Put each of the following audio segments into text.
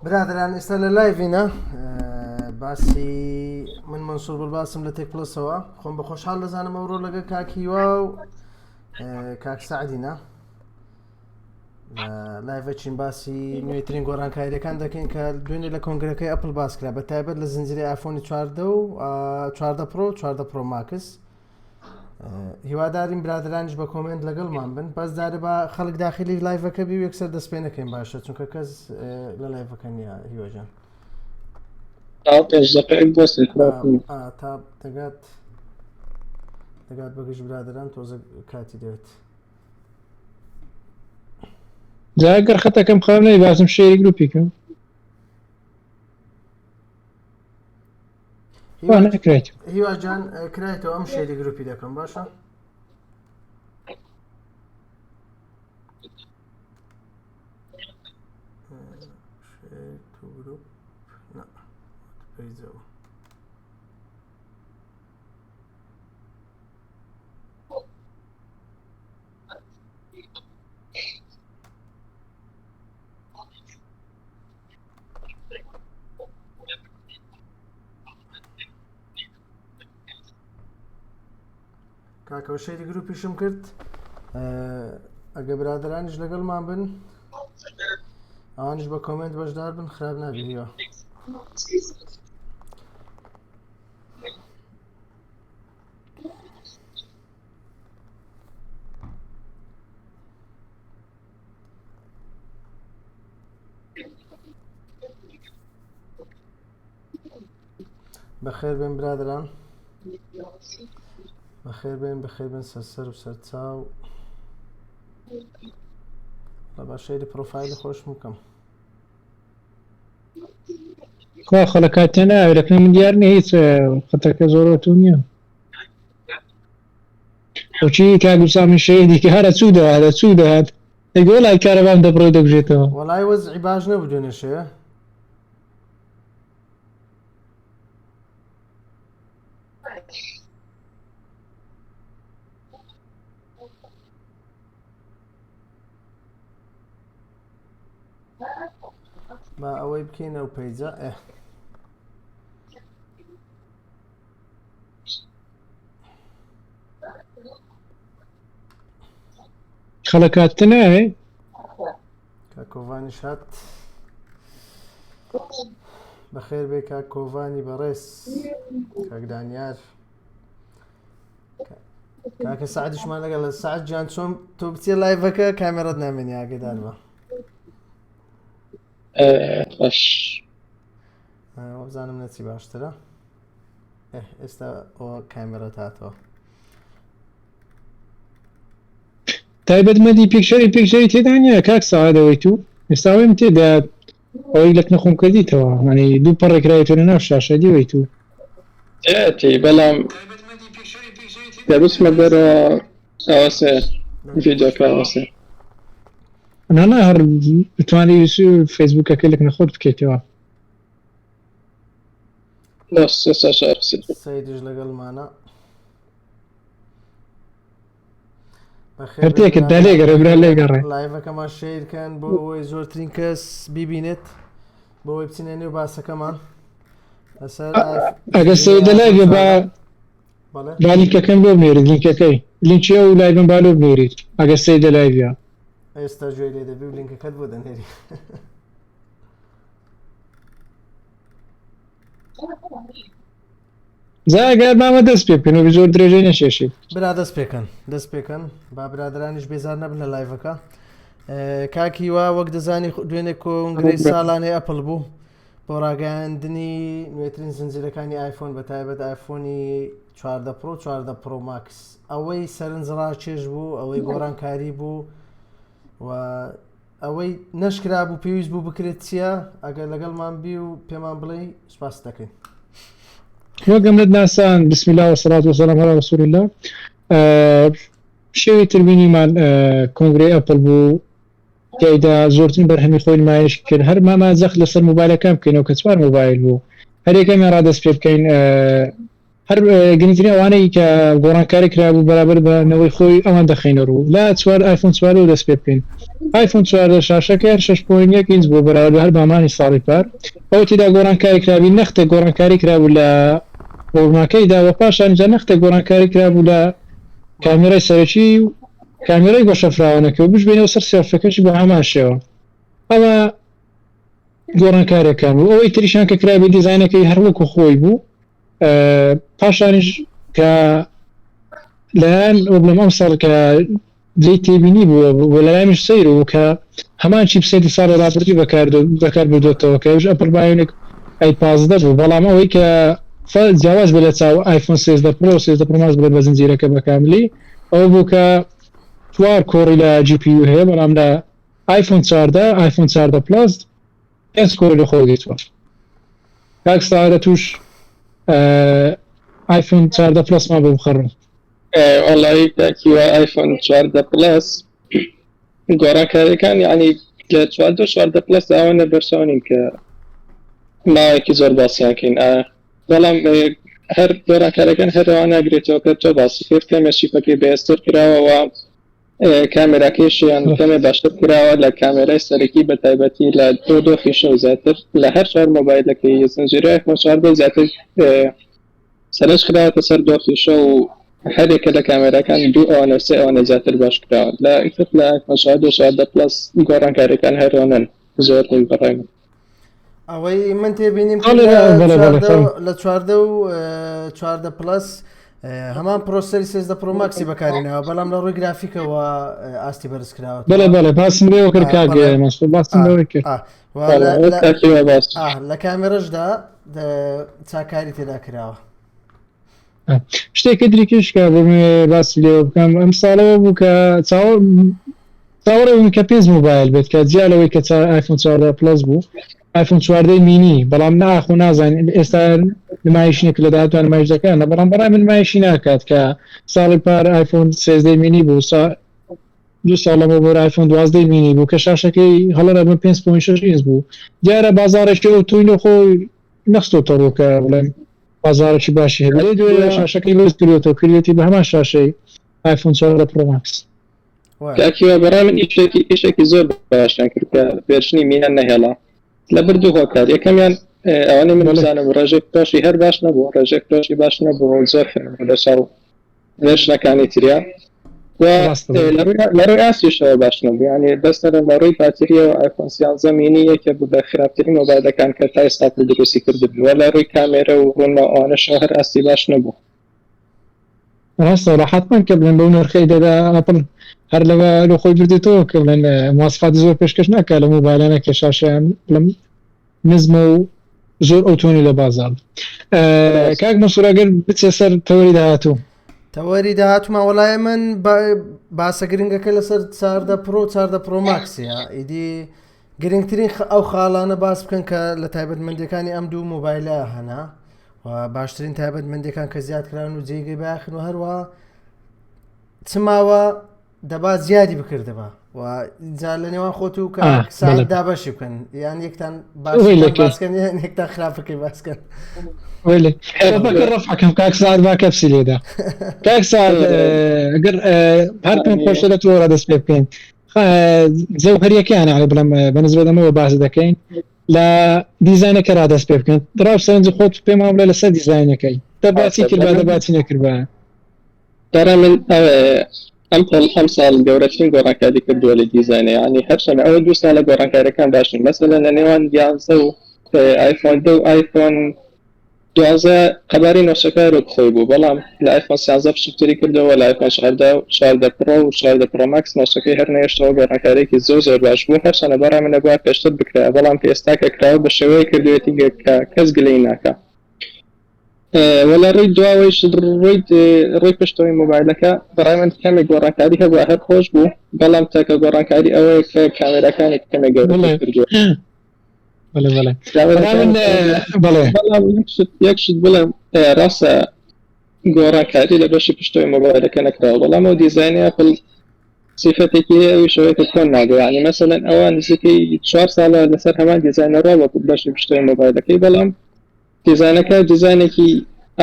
برادران ئێستا لە live ینە باسی من مەنسوور بڵباسم لە تێک پلسەوە خۆم بە خۆشحاڵ دەزانم ئەوڕۆ لەگە کاک هیوا و کاک سعدینە live ەچین باسی نوێترین گۆڕانکاریەکان دەکەین کە دوێنێ لە کۆنگرەکەی ئەپل باس کرا بە تایبەت لە زنجیرەی ئایفۆنی 14 و 14 پرۆ 14 پرۆ ماکس هیوادارین برادرانیش بە comment لەگەڵمان بن بەس دارە با خەڵک داخلی live ەکە بی و یەکسەر دەست پێ نەکەین باشە چونکە کەس لە live ەکە نییە هیواجان تا پێنج دقیقەیەک بۆ تا دەگات دەگات بەگشت برادران تۆزە کاتی دەوێت جا گەر خەتەکەم خاو نەی باسم share ی گروپی کەم هیوا جان کرایتەوە ئەم share ی گروپی دەکەم باشە پەیجەوە کاکەوە share ی گروپیشم کرد ئەگە برادرانیش لەگەڵمان بن ئەوانیش بە comment بەشدار بن خراپ نابی هیوا بەخێر بێن برادران بەخێر بێن بەخێر بن سەرسەر و سەرچاو لە با share ی پرۆفایلی خۆشم بکەم خوا خەڵکاتێ ناوێ لەکن من دیار نیە هیچ خەتەکە زۆر تو نییە بۆچی کاک وسامی شەهیدی کە هەرە چوو دەهات چوو دەهات دەگۆ وەڵای کارەبام دەبڕێ و دەگوژێتەوە. وەڵای وەزعی باش نەبوو دوێنێ شەوێ. با ئەوەی بکەین ئەو پەیجە ئێ خەڵکات ناوێ کاک کۆڤانیش هات بەخێر بێ کاک کۆڤانی بەڕێز کاک دانیار کاکە سعدیشمان لەگەڵ سعد جان چۆن تۆ بچێ live ەکە کامێرەت نامێنی ئاگدار بە باش وابزانم نەچی باشترە ئێستا ئەوە کامێرەت هاتەوە. تایبەتمەندی picture in picture ی تێدا نییە کاک سەعاد ئەوەی تو ئێستا ئەوەیم تێدا ئەوەی لە کنە خۆم کردیتەوە یانی دوو پەڕێکراوی تۆ لە ناو شاشە دیوەی تو تێتی بەڵام کە بچمە دەرەوە ئەوەسێ ڤیدیۆکە ئەوەسێ نا نا هەر بتوانی فەیسبوکەکە لە کنە خۆت بکەیتەوە سەیدیش لەگەڵمانە هەرتێکت دا لێگەڕێ برا لێگەڕێ live ەکەمان share کەن بۆ ئەوەی زۆرترین کەس بیبینێت بۆ ئەوەی بچینە نێو باسەکەمان لەسەر ئەگە سەیدە live با با لینکەکەم بۆ بنێریت لینکەکەی لینکی ئەو live م با لۆ بنێریت ئەگە سەیدە live ە ئێستا گوێی لێ دەبی و لینکەکەت بۆ دەنێری جا ئەگەر مامە دەست پێ بکەن و زۆر درێژەی نەکێشیت. برا دەست پێکەن دەست پێکەن با برادرانیش بێزار نەبن لە live ەکە کاک هیوا وەک دەزانی دوێنێ کۆنگرەی ساڵانەی ئەپل بوو بۆ ڕاگەیاندنی نوێترین زنجیرەکانی ئایفۆن بە تایبەت ئایفۆنی 14 پرۆ 14 پرۆ ماکس ئەوەی سەرنج ڕاکێش بوو ئەوەی گۆڕانکاری بوو و ئەوەی نەشکرابوو پێویست بوو بکرێت چییە؟ ئەگەر لەگەڵمان بی و پێمان بڵێی سوپاست دەکەین. وەک ئەمنت ناسان بسم الله والصلاة والسلام على رسول الله شەوی تر بینیمان کۆنگرەی ئەپڵ بوو تیایدا زۆرترین بەرهەمی خۆی نمایش کرد هەر ماما زەخت لەسەر مۆبایلەکان بکەینەوە کە چوار مۆبایل بوو هەر یەکەمیان ڕادەست پێ بکەین. هەر گرنگترین ئەوانەی کە گۆڕانکاری کرابوو بەرابەر بە نەوەی خۆی ئەوان دەخەینە ڕوو. لە چوار ئایفۆن چوارەوە دەست پێ بکەین. ئایفۆن 14 شاشەکەی هەر 6.1 ئینچ بووە بەراورد بە هەر بامانی ساڵی پار. ئەوەی تێدا گۆڕانکاری کرابی نەختێک گۆڕانکاری کرابوو لە ڕووناکەیدا و پاشان جا نەختێک گۆڕانکاری کرابوو لە کامێرای سەرەکی و کامێرای گۆشە فراوانەکە و بشبێنەوە سەر سێڵفەکەشی بە هەمان شێوە. ئەمە گۆڕانکاریەکان بوو. ئەوەی تریشان کە کرابی دیزاینەکەی هەر وەکو خۆی بوو. پاشانیش کە لایەن بڵێم ئەم ساڵ کە جێی تێبینی بووە و لەلایمیش سەیر بوو کە هەمان chipset ی ساڵی ڕابردووی بەکار بردوێتەوە کە ئەویش ئەپڵ بایۆنیک ئەی 15 بوو، بەڵام ئەوەی کە جیاواز بێت لە چاو ئایفۆن 13 پرۆ 13 پرۆ ماکس بڵێ بە زنجیرەکە بە کاملی ئەوە بوو کە چوار core ی لە GPU هەیە، بەڵام لە ئایفۆن 14 ئایفۆن 14 پلەس پێنج core ی لە خۆ گرتووە. کاک سەعادە توش ئایفۆن 14 پلەسمان بۆ بخەڕن. وەڵی کاک هیوا ئایفۆن 14 پلەس گۆڕانکاریەکان یعنی لە 14 14 پلەس ئەوەنە بەرچاو نین کە ماوەیەکی زۆر باسیان کەین، بەڵام هەر گۆڕانکاریەکان هەر ئەوان ناگرێتەوە کە تۆ باسی کرد، کەمێ chip ەکەی بەهێزتر کراوەوە، کامێراکەیشیان کەمێ باشتر کراوە لە کامێرای سەرەکی بە تایبەتی لە دۆ دۆخی شەو زیاتر لە هەر چوار مۆبایلەکەی زنجیرەی ئایفۆن 14 زیاتر سەرنج خراوەتە سەر دۆخی شەو و هەرێکە لە کامێراکان دوو ئەوەنە سێ ئەوەنە زیاتر باش کراوە. لە ئیتر لە ئایفۆن 14 و 14 پلەس گۆڕانکاریەکان هەرۆنن زۆر نین بەڕای من. ئەوەی من تێبینیم لە چواردە و چواردە پلس هەمان processor ی سێزدە پرۆ ماکسی بەکارینەوە، بەڵام لە ڕووی گرافیکەوە ئاستی بەرز کراوە. بەڵێ بەڵێ، باسم لێوە کرد کاک مەسعود، باسم لەوە کرد. لە کامێرەشدا چاکاری تێدا کراوە. شتێکە دریکیش کە بۆ باسی لێوە بکەم ئەم ساڵەوە بوو کە چاوەڕێ بووم کە پێنج مۆبایل بێت، کە جیا لەوەی کە ئایفۆن 14 پلەس بوو ئایفۆن 14 مینی، بەڵام ناخۆ نازانین ئێستا نمایش نییە کە لە داهاتووە نمایش دەکەن، بەڵام بەڕای من نمایشی ناکات کە ساڵی پار ئایفۆن 13 مینی بوو، دوو ساڵ لەمەوبەر ئایفۆن 12 مینی بوو کە شاشەکەی هەڵە نەبم 5.6 ئینچ بوو. دیارە بازاڕێکی ئەو تۆی لە خۆی نەخستۆتە ڕوو کە بڵێم بازاڕێکی باشی هەبێت، لێ دوێ شاشەکەی بەرز کردوێتەوە کردێتی بە هەمان شاشەی ئایفۆن 14 پرۆ ماکس. کاک هیوا بەڕای من ئیشێکی ئیشێکی زۆر باشیان کرد کە version ی mini یان نەهێڵا لەبەر دوو هۆکار. یەکەمیان ئەوانەی من بزانم ڕێژەی فرۆشی هەر باش نەبوو، ڕێژەی فرۆشی باش نەبوو، زۆر خراپ بوو لە چاو version ەکانی تریا و لە ڕووی ئاستیشەوە باش نەبوو. یعنی بەسەر لە ڕووی باتریەوە ئایفۆن 13 مینی یەکێ بوو لە خراپترین مۆبایلەکان کە تا ئێستا دروستی کردبوو، لە ڕووی کامێرە و ڕوونما ئەوانەشەوە هەر ئاستی باش نەبوو. ڕاستە وەڵا، حەتمەن کە بڵێن بەو نرخەی دەدا ئەپڵ هەر لەوە لە خۆی بردێتەوە کە بڵێن مواسفاتی زۆر پێشکەش ناکات لە مۆبایلانە کە شاشەیان بڵێم نزمە و زۆر ئەوتۆنی لە بازاڕ. کاک مەنسوور ئەگەر بچێ سەر تەوەری داهاتوو. تەوەری داهاتوومان وەڵای من باسە گرنگەکە لەسەر چاردە پرۆ چاردە پرۆ ماکسیە، ئیدی گرنگترین ئەو خاڵانە باس بکەن کە لە تایبەتمەندیەکانی ئەم دوو مۆبایلە هەنا و باشترین تایبەتمەندیەکان کە زیاد کران و جێگەی باخن و هەروە چماوە دەبا زیادی بکردبا و جا لە نێوان خۆت و کە دابەشی بکەن یان یەکتان باسکەن یان یەکتان خراپەکەی باسکەن. ڕفعەکەم کاک سعد با کەپسی لێدا. کاک سعد ئەگەر هەر پێم خۆشە لە تۆ دەست پێ بکەین جەوهەریەکەیان یعنی بڵێم بەنسبەت ئەمەوە باس دەکەین لە دیزاینەکە را دەست پێ بکەن. ڕاو سەرنج خۆت پێمان بڵێ لەسەر دیزاینەکەی دەباچی کردبا دەباچی نەکردبا. ترى من ئەم ئەم ساڵ گەورەترین گۆڕانکاری کردووە لە دیزاینە، یعنی هەرچەند ئەوە دوو ساڵە گۆڕانکاریەکان باشن، مەسەلەن لە نێوان یانزە و ئایفۆن دە و ئایفۆن 12 قەبارەی notch ەکە وەک خۆی بوو، بەڵام لە ئایفۆن 13 بچووکتری کردەوە، لە ئایفۆن 14 14 پرۆ و 14 پرۆ ماکس notch ەکەی هەر نەهێشتەوە. گۆڕانکاریەکی زۆر زۆر باش بوو، هەرچەندە بەڕای من نەبووە پێشتر بکرا، بەڵام کە ئێستا کە کراوە بە شێوەیە کردوێتی کە کەس گلەی ناکا. وە لە ڕووی دواوەیش ڕووی ڕووی پشتەوەی مۆبایلەکە بەڕای من کەمێک گۆڕانکاری هەبوو، هەر خۆش بوو، بەڵام تاکە گۆڕانکاری ئەوەیە کە کامێراکانی کەمێک گەورەتر کردووە. بەڵێ بەڵێ بەڵێ. بەڵام یەک شت بڵێم، ڕاستە گۆڕانکاری لە بەشی پشتەوەی مۆبایلەکە نەکراوە، بەڵام ئەو دیزاینی ئەپڵ سیفەتێکی هەیە ئەویش ئەوەیە کە کۆن نابێ. یعنی مەسەلەن ئەوە نزیکەی چوار ساڵە لەسەر هەمان دیزاینە ڕا بە بەشی پشتەوەی مۆبایلەکەی، بەڵام دیزاینەکە دیزاینێکی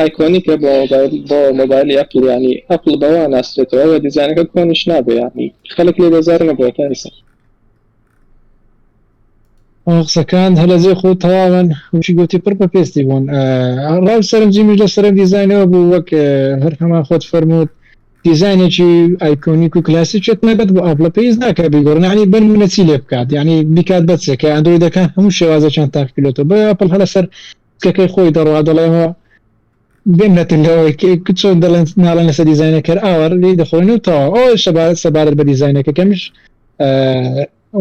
iconic ە بۆ مۆبایل بۆ مۆبایلی ئەپڵ یانی ئەپڵ بەوە ناسرێتەوە وە دیزاینەکە کۆنیش نابێ یانی خەڵک لێ بێزار نەبووە تا ئێستا. قسەکان هەر لە جێی خۆی تەواون وشی گوتی پڕ بە پێستی بوون ڕاو سەرنجیمیش لە سەرم دیزاینەوە بوو وەک هەر هەمان خۆت فەرمووت دیزاینێکی iconic و کلاسیکێت تایبەت بۆ ئەپڵە پێویست ناکات بیگۆڕن یعنی بەنمونە چی لێ بکات یعنی بیکات بە چێ کە ئەندرۆیدەکان هەموو شێوازێکیان تاقیکردۆتەوە بۆیە ئەپڵ هەر لەسەر سکەکەی خۆی دەڕوا دەڵێ بێم نەتن لەوەی چۆن دەڵێن ناڵێن لەسەر دیزاینەکەر ئاوەر لێی دەخۆین و تەواو ئەوە سەبارەت سەبارەت بە دیزاینەکە کەمیش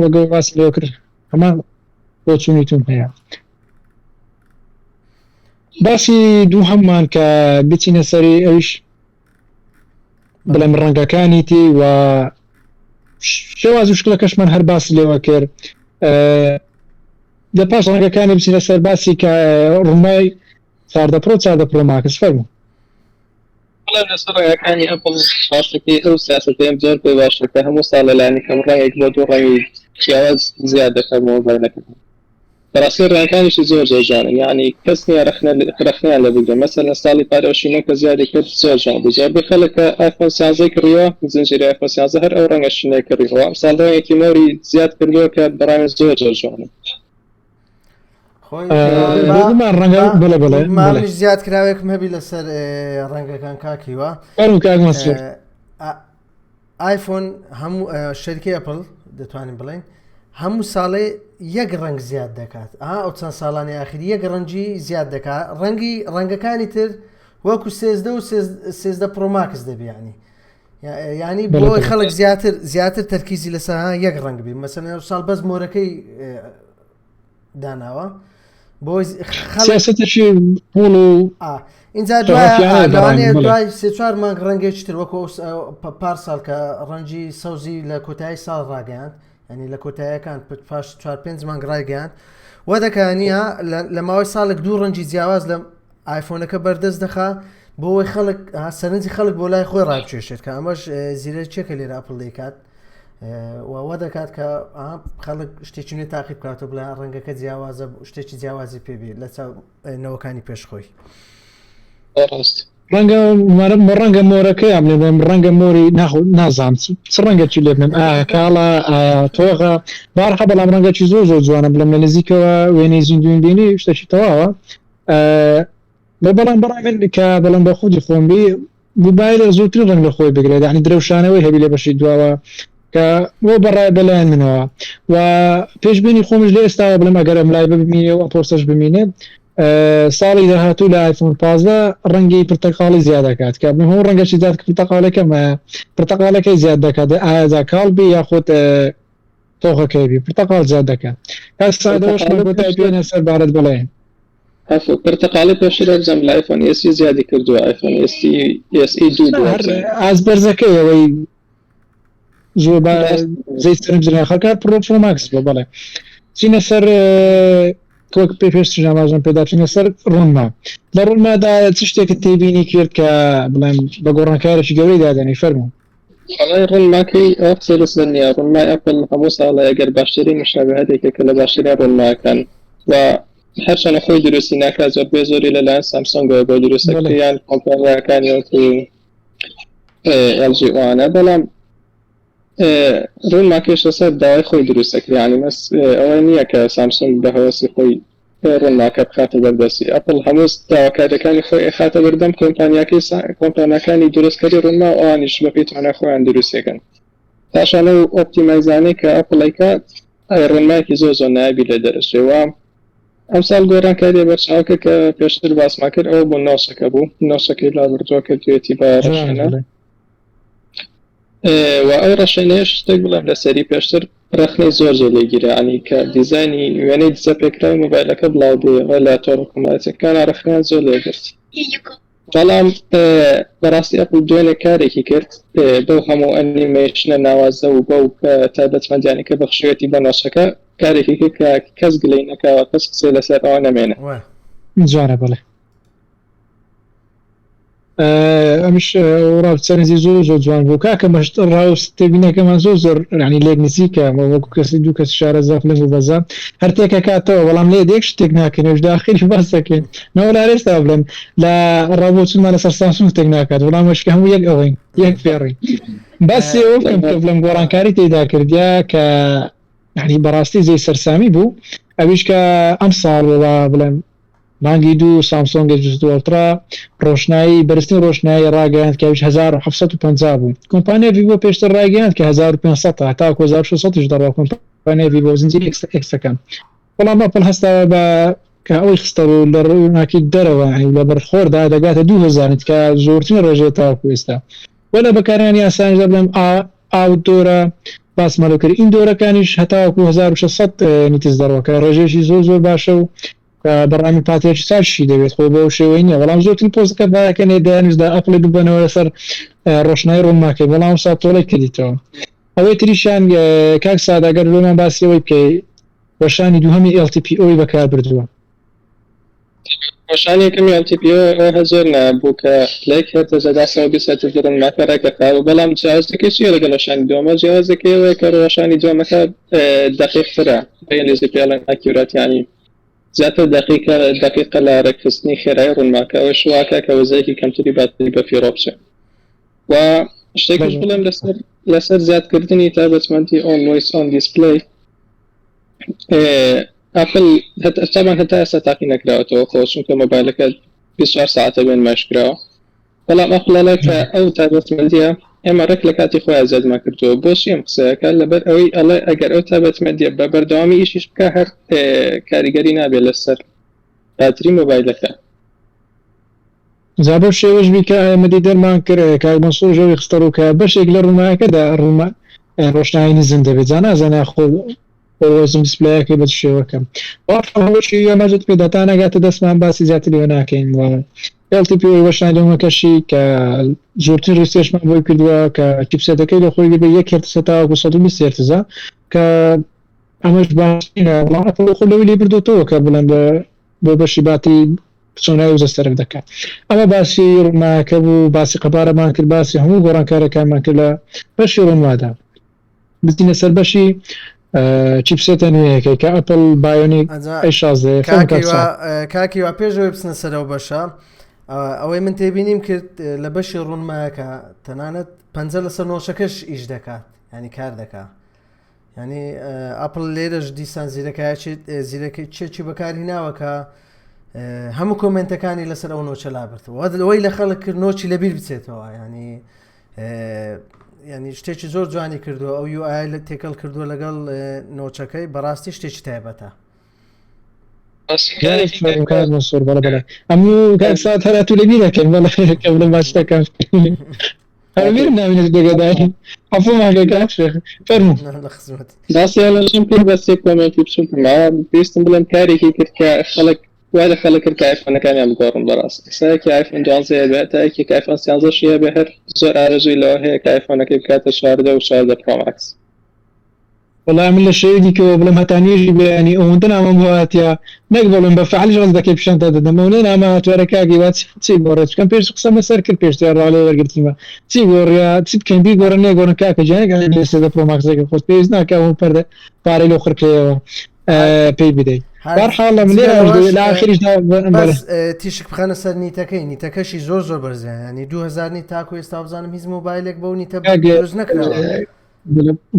وەگە باسی لێ کرد هەمان بۆچوونی تون هەیە باسی دوو هەممان کە بچینە سەری ئەویش بڵێم ڕەنگەکانی تی و شێواز و شکلەکەشمان هەر باس لێوە کرد لە پاش ڕەنگەکانی بچینە سەر باسی کە ڕوومای 14 پرۆ 14 پرۆ ماکس فەرموو. بەڵام لەسەر ڕەنگەکانی ئەپڵ باسەکەی ئەو سیاسەتەیەم زۆر پێ باشە کە هەموو ساڵ لەلایەنی کەم ڕەنگێک بۆ دوو ڕەنگی جیاواز زیاد دەکات مۆبایلەکە. بەڕاستی ڕەنگەکانیشی زۆر زۆر جوانن یەعنی کەس نییە ڕەخنە ڕەخنەیان لێ بگرێ مەسەلەن ساڵی پار ئەو شینە کە زیادی کرد زۆر جوان بوو زۆربەی خەڵک کە ئایفۆن سیانزەی کڕیوە زنجیرەی ئایفۆن سیانزە هەر ئەو ڕەنگە شینەی کڕیوە ئەمساڵ ڕەنگێکی مۆری زیاد کردووە کە بەڕای من زۆر زۆر جوانە. خۆی بێگومان ڕەنگە بەڵێ بەڵێ بەڵێ مامیش زیاد کراوێکم هەبی لەسەر ڕەنگەکان کاکیوە فەرموو کاک مەسرور. ئایفۆن هەموو شەریکەی ئەپل دەتوانین بڵێین هەموو ساڵێ یەک ڕەنگ زیاد دەکات ئا ئەو چەند ساڵانی ئاخری یەک ڕەنگی زیاد دەکات ڕەنگی ڕەنگەکانی تر وەکو سێزدە و سێزدە پرۆماکس دەبیانی ینی بۆ خەڵک زیاتر زیاتر تەرکیزی لەسەر یەک ڕەنگ بی مەسەن ساڵ بەس مۆرەکەی داناوە بۆ سیاسەتێکی قوڵ و اینجا دوای دوای سێ چوار مانگ ڕەنگێکی تر وەکو پار ساڵ کە ڕەنگی سەوزی لە کۆتایی ساڵ ڕاگەیاند ینی لە کۆتایەکان پاش چوار پێنج مانگ ڕایگەیاند وە دەکانیە لە ماوەی ساڵێک دوو ڕەنگی جیاواز لە ئایفۆنەکە بەردەست دەخا بۆ ئەوەی خەڵک سەرنجی خەڵک بۆ لای خۆی ڕابکێشێت کە ئەمەش زیرەکیەکە لێرە ئەپڵ دەیکات وا دەکات کە خەڵک شتێکی نوێ تاقی بکاتەوە بڵێ ڕەنگەکە جیاوازە شتێکی جیاوازی پێبێ لە چاو نەوەکانی پێش خۆی. ڕاست. ڕەنگە ڕەنگە مۆرەکەیان لێ بنێم ڕەنگە مۆری ناخۆ نازانم چ ڕەنگەکی لێ بنێم ئایا کاڵە ئایا تۆغە بارحە بەڵام ڕەنگەکی زۆر زۆر جوانە بڵێم لە نزیکەوە وێنەی زیندوویم بینی شتێکی تەواوە بەڵام بەڕای من کە بەڵام بە خودی خۆم بی موبایلێک زۆرترین ڕەنگ لە خۆی بگرێت یعنی درەوشانەوەی هەبی لە بەشی دواوە کە بۆ بەڕای بەلایەن منەوە و پێشبینی خۆمش لە ئێستاوە بڵێم ئەگەر ئەم live ە بمینێ و ئەم پۆستەش بمینێ ساڵی داهاتوو لە ئایفۆن 15 ڕەنگی پرتەقاڵی زیاد دەکات کە بڵێم هەموو ڕەنگەشی زیاد کرد پرتەقاڵەکەم پرتەقاڵەکەی زیاد دەکات ئایا جا کاڵ بی یاخود تۆخەکەی بی پرتەقاڵ زیاد دەکات کاک سادەوەشمان پرتەقاڵی کۆتایی پێشتر پێێنە سەربارەت بڵێ عەفو پرتەقاڵی پێشتر وابزانم لە ئایفۆن SE زیادی کردووە ئایفۆن SE SE دوو بوو هەر وابزانم ئاست بەرزەکەی ئەوەی زۆر بە ڕاست زەی سەرنج خەکە پرۆ پرۆ ماکس بۆ بەڵێ چینە سەر وەک پێ پێشتر ئاماژەم پێدا چینە سەر ڕوونما لە ڕوونمادا چ شتێکت تێبینی کرد کە بڵێم بە گۆڕانکارێکی گەورەی دادەنی فەرموو وەڵای ڕوونماکەی ئەوە قسەی لەسەر نییە ڕوونمای ئەپڵ هەموو ساڵێ ئەگەر باشترین مشابهەت یەکێکە لە باشترین ڕوونماکان و هەرچەنە خۆی دروستی ناکات زۆربەی زۆری لەلایەن سامسۆنگەوە بۆ دروست بەڵێ دەکرێت یان کۆمپانیاکانی وەکو LG ئەوانە بەڵام ڕوونماکەش لەسەر داوای خۆی دروست دەکرێت یعنی مەس ئەوە نییە کە سامسۆنگ بە هەوەسی خۆی ڕوونماکە بخاتە بەردەستی ئەپڵ هەموو داواکاریەکانی خۆی ئەخاتە بەردەم کۆمپانیاکەی کۆمپانیاکانی دروستکەری ڕوونما و ئەوانیش بەپێی توانای خۆیان دروستیەکەن پاشان ئەو optimize انەی کە ئەپڵ ئەیکات ئەی ڕوونمایەکی زۆر زۆر نایابی لێ دەرەچێ و ئەمساڵ گۆڕانکاریە بەرچاوەکە کە پێشتر باسمان کرد ئەوە بوو notch ەکە بوو notch ەکەی لابردووە کردوێتی بە جوانە ڕەشێنە بڵێ و ئەو ڕەشێنەیەش شتێک بڵێم لەسەری پێشتر ڕەخنەی زۆر زۆر لێ گیرا یانی کە دیزاینی وێنەی دزە پێکراوی مۆبایلەکە بڵاو بوویەوە لە تۆڕە کۆمەڵایەتیەکانا ڕەخنەیان زۆر لێ گرت بەڵام بەڕاستی ئەپڵ دوێنێ کارێکی کرد بەو هەموو ئەنیمەیشنە ناوازە و بەو تایبەتمەندیانی کە بەخشیوێتی بە notch ەکە کارێکی کرد کە کەس گلەی نەکاوە کەس قسەی لەسەر ئەوە نەمێنێ. جوانە بەڵێ. ئەمش ڕاو سەرنجی زۆر زۆر جوان بوو کاکە مەشت ڕاو تێبینەکەمان زۆر زۆر ینی لێک نزیکە وەکو کەسی دوو کەس شارەزا فلم و بەزە هەر تێکە کاتەوە بەڵام لێ دێک شتێک ناکەین داخلی باس دەکەین نەوەلا ئێستا بڵێم لە ڕاوبۆچونمان لەسەر سامسونگ تێک ناکات بەڵام مەشکە هەموو یەک ئەوەین یەک فێڕین باسی ئەوە بکەم کە بڵێم گۆڕانکاری تێدا کردیا کە یعنی بەڕاستی جێی سەرسامی بوو ئەویش کە ئەم ساڵ وڵا بڵێم مانگی دوو سامسۆنگ ئێس 22 ئەڵترا ڕۆشنایی بەرزترین ڕۆشنایی ڕاگەیاند کە ئەویش 1750 بوو. کۆمپانیای ڤیڤۆ پێشتر ڕایگەیاند کە 1500 هەتاکو 1600 یش دەڕوا کۆمپانیای ڤیڤۆ زنجیرەی ئێکس ئێکسەکان. بەڵام ئەپڵ هەستاوە بە کە ئەوەی خستەڕوو لە ڕووناکی دەرەوە یانی لە بەر خۆردا دەگاتە 2000 nit کە زۆرترین ڕێژەیە تاوەکو ئێستا. وە لە بەکارهێنانی ئاسانیشدا بڵێم ئا outdoor ە باسمان لەو کرد indoor ەکانیش هەتاوەکو 1600 nits دەڕوا کە ڕێژەیەکی زۆر زۆر باشە و بە ڕامی پاتریەکی چاکیشی دەوێت خۆ بەو شێوەی نییە بەڵام زۆرترین پۆستەکە باەکەنێ دەیانویست ئەپڵی ببەنەوە لەسەر ڕۆشنایی ڕوونماکەی بەڵام سا تۆڵی کردیتەوە ئەوەی تریشان کاک ساداگەر لۆمان باسی ئەوەی بکەی وەشانی دووهەمی LTPO ی بەکار بردووە. وەشانی یەکەمی LTPO ئەوە زۆر نایاب بوو کە لە یەک هێرتزەدا 120 هێرتز ڕوونماکە ڕێکەخا و بەڵام جیاوازەکەی چییە لەگەڵ وەشانی دووەمە جیاوازەکەی ئەوەیە کە وەشانی دووەمەکە دەقیقترە بە ئینگلیزی پێ ئەڵێن accurate یانی زیاتر دەقیقە دەقیقە لە ڕێکخستنی خێرای ڕوونماکە ئەوەش واکە کە وزەیەکی کەمتری باتری بە فیڕۆ بچێت و شتێکیش بڵێم لەسەر لەسەر زیادکردنی تایبەتمەندی Always On Display ئەپل تامان هەتا ئێستا تاقی نەکراوەتەوە خۆ چونکە مۆبایلەکە 24 ساعتە بێن ماشکراوە بەڵام ئەپل ئەڵێ کە ئەو تایبەتمەندیە ئێمە ڕێک لە کاتی خۆیان زیادمان کردووە بۆچی ئەم قسەیەکە لەبەر ئەوەی ئەڵێ ئەگەر ئەو تایبەتمەندیە بە بەردەوامی ئیشیش بکە هەر کاریگەری نابێت لەسەر باتری مۆبایلەکە. جا بەو شێوەش بی کە ئێمە دیدەرمان کرد کاک مەنسوور ژەوی خستە ڕوو کە بەشێک لە ڕوونمایەکەدا ڕوومە ڕۆشنایی نزم دەبێت جا نازانێ ئاخۆ ئۆوەزم دیسپلایەکەی بە چ شێوەکە بەڵام ئاماژەت پێدا تا نەگاتە دەستمان باسی زیاتر لێوە ناکەین و LTP وەشان لەمەکەشی کە زۆرترین refresh مان بۆی کردووە کە chipset ەکەی لە خۆی بێ یەک هێرتزە تاوەکو 120 هێرتزە کە ئەمەش باشترینە بەڵام ئەپڵ خۆ لەوەی لێ بردۆتەوە کە بڵێن بۆ بەشی باتری چۆنای وزە سەرف دەکات ئەمە باسی ڕوونمایەکە بوو باسی قەبارەمان کرد باسی هەموو گۆڕانکارەکانمان کرد لە بەشی ڕوونمادا بچینە سەر بەشی chipset ە نوێیەکەی کە ئەپڵ Bionic A16 کاکی وا پێشەوەی بچنە سەرەوە بەشە ئەوەی من تێبینیم کرد لە بەشی ڕوونمایەکە تەنانەت پەنجە لەسەر notch ەکەش ئیش دەکات ینی کار دەکات ینی ئەپل لێرەش دیسان زیرەکایەکی زیرەکە چێکی بەکاری ناوە کە هەموو comment ەکانی لەسەر ئەو notch ە لابرتەوە ئەوەی لە خەڵک کرد notch ی لەبیر بچێتەوە ینی ینی شتێکی زۆر جوانی کردووە ئەو UI لە تێکەڵ کردووە لەگەڵ notch ەکەی بەڕاستی شتێکی تایبەتە ئەم سات هەر تو لەبیر دەکەن بەڵێ کە بڵێم باش دەکەم هەر ناوینت دەگەدای عەفومان کە کاک شێخ فەرموو لە خزمەت باسیان لەشم کرد بەس یەک comment ی بچووکم ماوە پێویستم بڵێم کارێکی کرد کە خەڵک وا لە خەڵک کرد کە ئایفۆنەکانیان بگۆڕن بەڕاست ئێستا یەکێ ئایفۆن دوانزە هەبێ تا یەکێک ئایفۆن سیانزەشی هەبێ هەر زۆر ئارەزووی لەوە هەیە کە ئایفۆنەکەی بکاتە 14 و 14 Pro Max. وەڵا من لە شێوەی دیکەوە بڵێم هەتا نوێژی بەیانی ئەوەندە نامەم بۆ هاتیە نەک بڵێم بە فعلیش ڕەزدەکەی پیشانتا دەدەم ئەونە نامە هاتوارە کاک هیوا چی چی گۆڕێ چکەم پێش قسەم لەسەر کرد پێشتر ڕا لێ وەرگرتیمە چی گۆڕیا چی بکەین بیگۆڕن نەیگۆڕن کاکە گیان نەک ئەڵێ سێزدە Pro Max ەکە خۆت پێویست ناکا ئەو پەردە پارەی لەو خرکەیەوە پێی بدەی بەرحاڵ لە جگە لێرەش لەوەش لە ئاخریشدا بەڵێ بەس تیشک بخەنە سەر nit ەکەی nit ەکەشی زۆر زۆر بەرزە ینی 2000 nit تاکو ئێستا بزانم هیچ مۆبایلێک بەو nit ە کاک دروست نەکراوە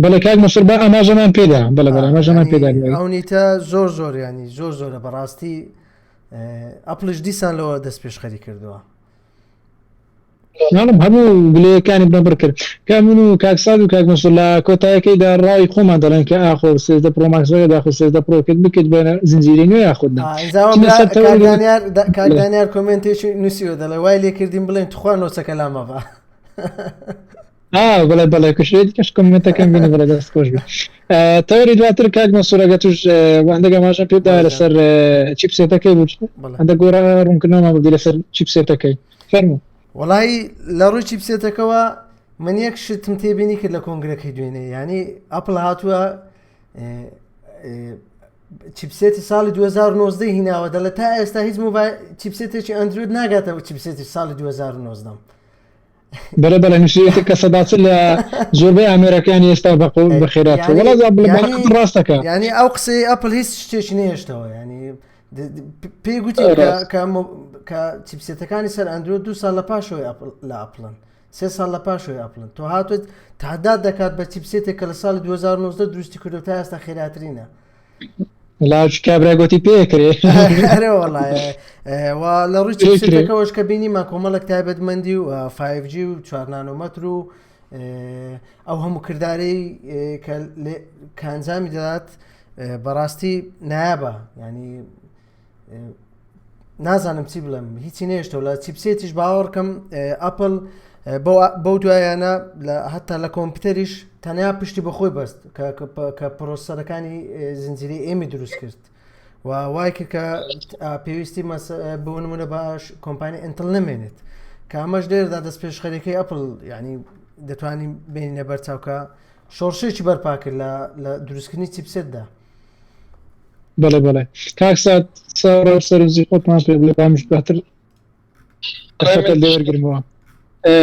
بەڵێ کاک مەسوور با ئاماژەمان پێدا بەڵێ بەڵێ ئاماژەمان پێدا ئەو nit ە زۆر زۆر ینی زۆر زۆرە بەڕاستی ئەپڵش دیسان لەوە دەست پێشخەری کردووە. ناڵم هەموو گلەیەکانی بنەبڕ کرد کە من و کاک ساد و کاک مەسوور لە کۆتایەکەیدا ڕای خۆمان دەڵێن کە ئاخۆ سێزدە Pro Max ەکە داخۆ سێزدە Pro کرد بکرد بە زنجیرەی نوێ یاخود نا چینە سەر تەوەری کاک دانیار comment ێکی نووسیوە دەڵێ وای لێکردین بڵێن تخوا notch ەکە لامەبە. آه بەڵێ بەڵێ کوشێت کەش comment ەکەم بینی بەڵێ دەست خۆش بێ تەوەری دواتر کاک مەسوورەگە توش هەندێک ئاماژەم پێ دا لەسەر chipset ەکەی بوو هەندێک گۆڕا ڕوونکردنەوەمان بردی لەسەر chipset ەکەی فەرموو. وەڵی لە ڕووی chipset ەکەوە من یەک شتم تێبینی کرد لە کۆنگرەکەی دوێنێ ینی ئەپل هاتووە chipset ی ساڵی 2019 هیناوە دەڵێ تا ئێستا هیچ مۆبایل chipset ێکی ئەندروید ناگاتەوە chipset ی ساڵی 2019. بەڵێ بەڵێ نووسیویەتی کە 40% لە زۆربەی ئامێرەکانی ئێستا بە قو- بە خێراترە. یعنی- وەڵا بڵێ یعنی- بەڵام ڕاستەکە یعنی ئەو قسەی ئەپل هیچ شتێکی نەهێشتەوە یعنی پێی گوتی کە ڕاست. کە مۆ- کە chipset ەکانی سەر ئەندرۆید دوو ساڵ لە پاشەوەی ئەپل لە ئەپلن سێ ساڵ لە پاشەوەی ئەپلن تۆ هاتوت تهداد دەکات بە chipset ێک کە لە ساڵی 2019 دروستی کردو تا ئێستا خێراترینە. وەڵا کابرا گوتی پێکرێ. ئەرێ وەڵا و لە ڕووی پێکرێ. chipset ەکەوەش کە بینیمان کۆمەڵێک تایبەتمەندی و 5G و 4 نانۆمەتر و ئەو هەموو کردارەی کە لێ- کە ئەنجامی دەدات بەڕاستی نایابە ینی نازانم چی بڵێم هیچی نێشتەوە لە chipset یش باوەڕکەم ئەپل بەو دوایانە لە هەتا لە کۆمپیوتەریش تەنیا پشتی بەخۆی بەست کە processor ەکانی زنجیری M ی دروست کرد و وای کرد کە پێویستی بۆ نمونە باش کۆمپانی ئینتل نمێنێت کە ئەمەش لێرەدا دەست پێشخەرەکەی ئەپل ینی دەتوانین بینە بەرچاوکە شۆڕشێکی بەرپا کرد لە دروستکردنی chipset دا. بەڵێ بەڵێ کاک سات ساڕا و سەرنجی خۆتمان پێ بڵێ بامیش باتر قسەکە لێ وەرگرمەوە.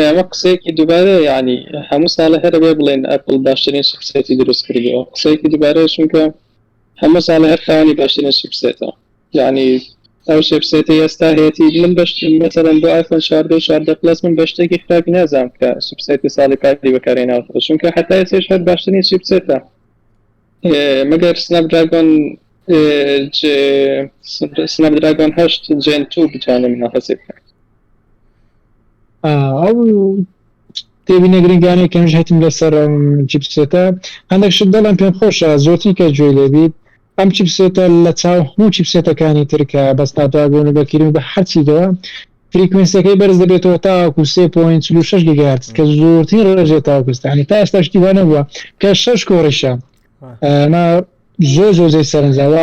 ئەمە قسەیەکی دووبارە یعنی هەموو ساڵە هەرە بێ بڵێن ئەپڵ باشترین chipset ی دروست کردووە قسەیەکی دووبارەیە چونکە هەموو ساڵە هەر خاوەنی باشترین chipset ە یعنی ئەو chipset ی ئێستا هەیەتی من بەش مەسەلەن بۆ ئایفۆن 14 و 14 Plus من بە شتێکی خراپی نازانم کە chipset ی ساڵی پاری بەکارهێناوەتەوە چونکە حتا ئێستاش هەر باشترین chipset ە مەگەر Snapdragon Snapdragon 8 Gen 2 بتوانێت منافەسەی بکات. ئەو تێبینە گرنگانەی کە منیش هەتم لەسەر ئەم chipset ە هەندێک شت دەڵێم پێم خۆشە زۆرترین کەس گوێی لێبیت ئەم chipset ە لە چاو هەموو chipset ەکانی تر کە بە Snapdragon و بە Kirin و بە هەرچی دەوە frequency ەکەی بەرز دەبێتەوە تاوەکو 3.46 گیگاهێرتز کە زۆرترین ڕێژەیە تاوەکو ئێستا یعنی تا ئێستا شتی وا نەبووە کە شەش core یشە ئەمە زۆر زۆر جێی سەرنجە و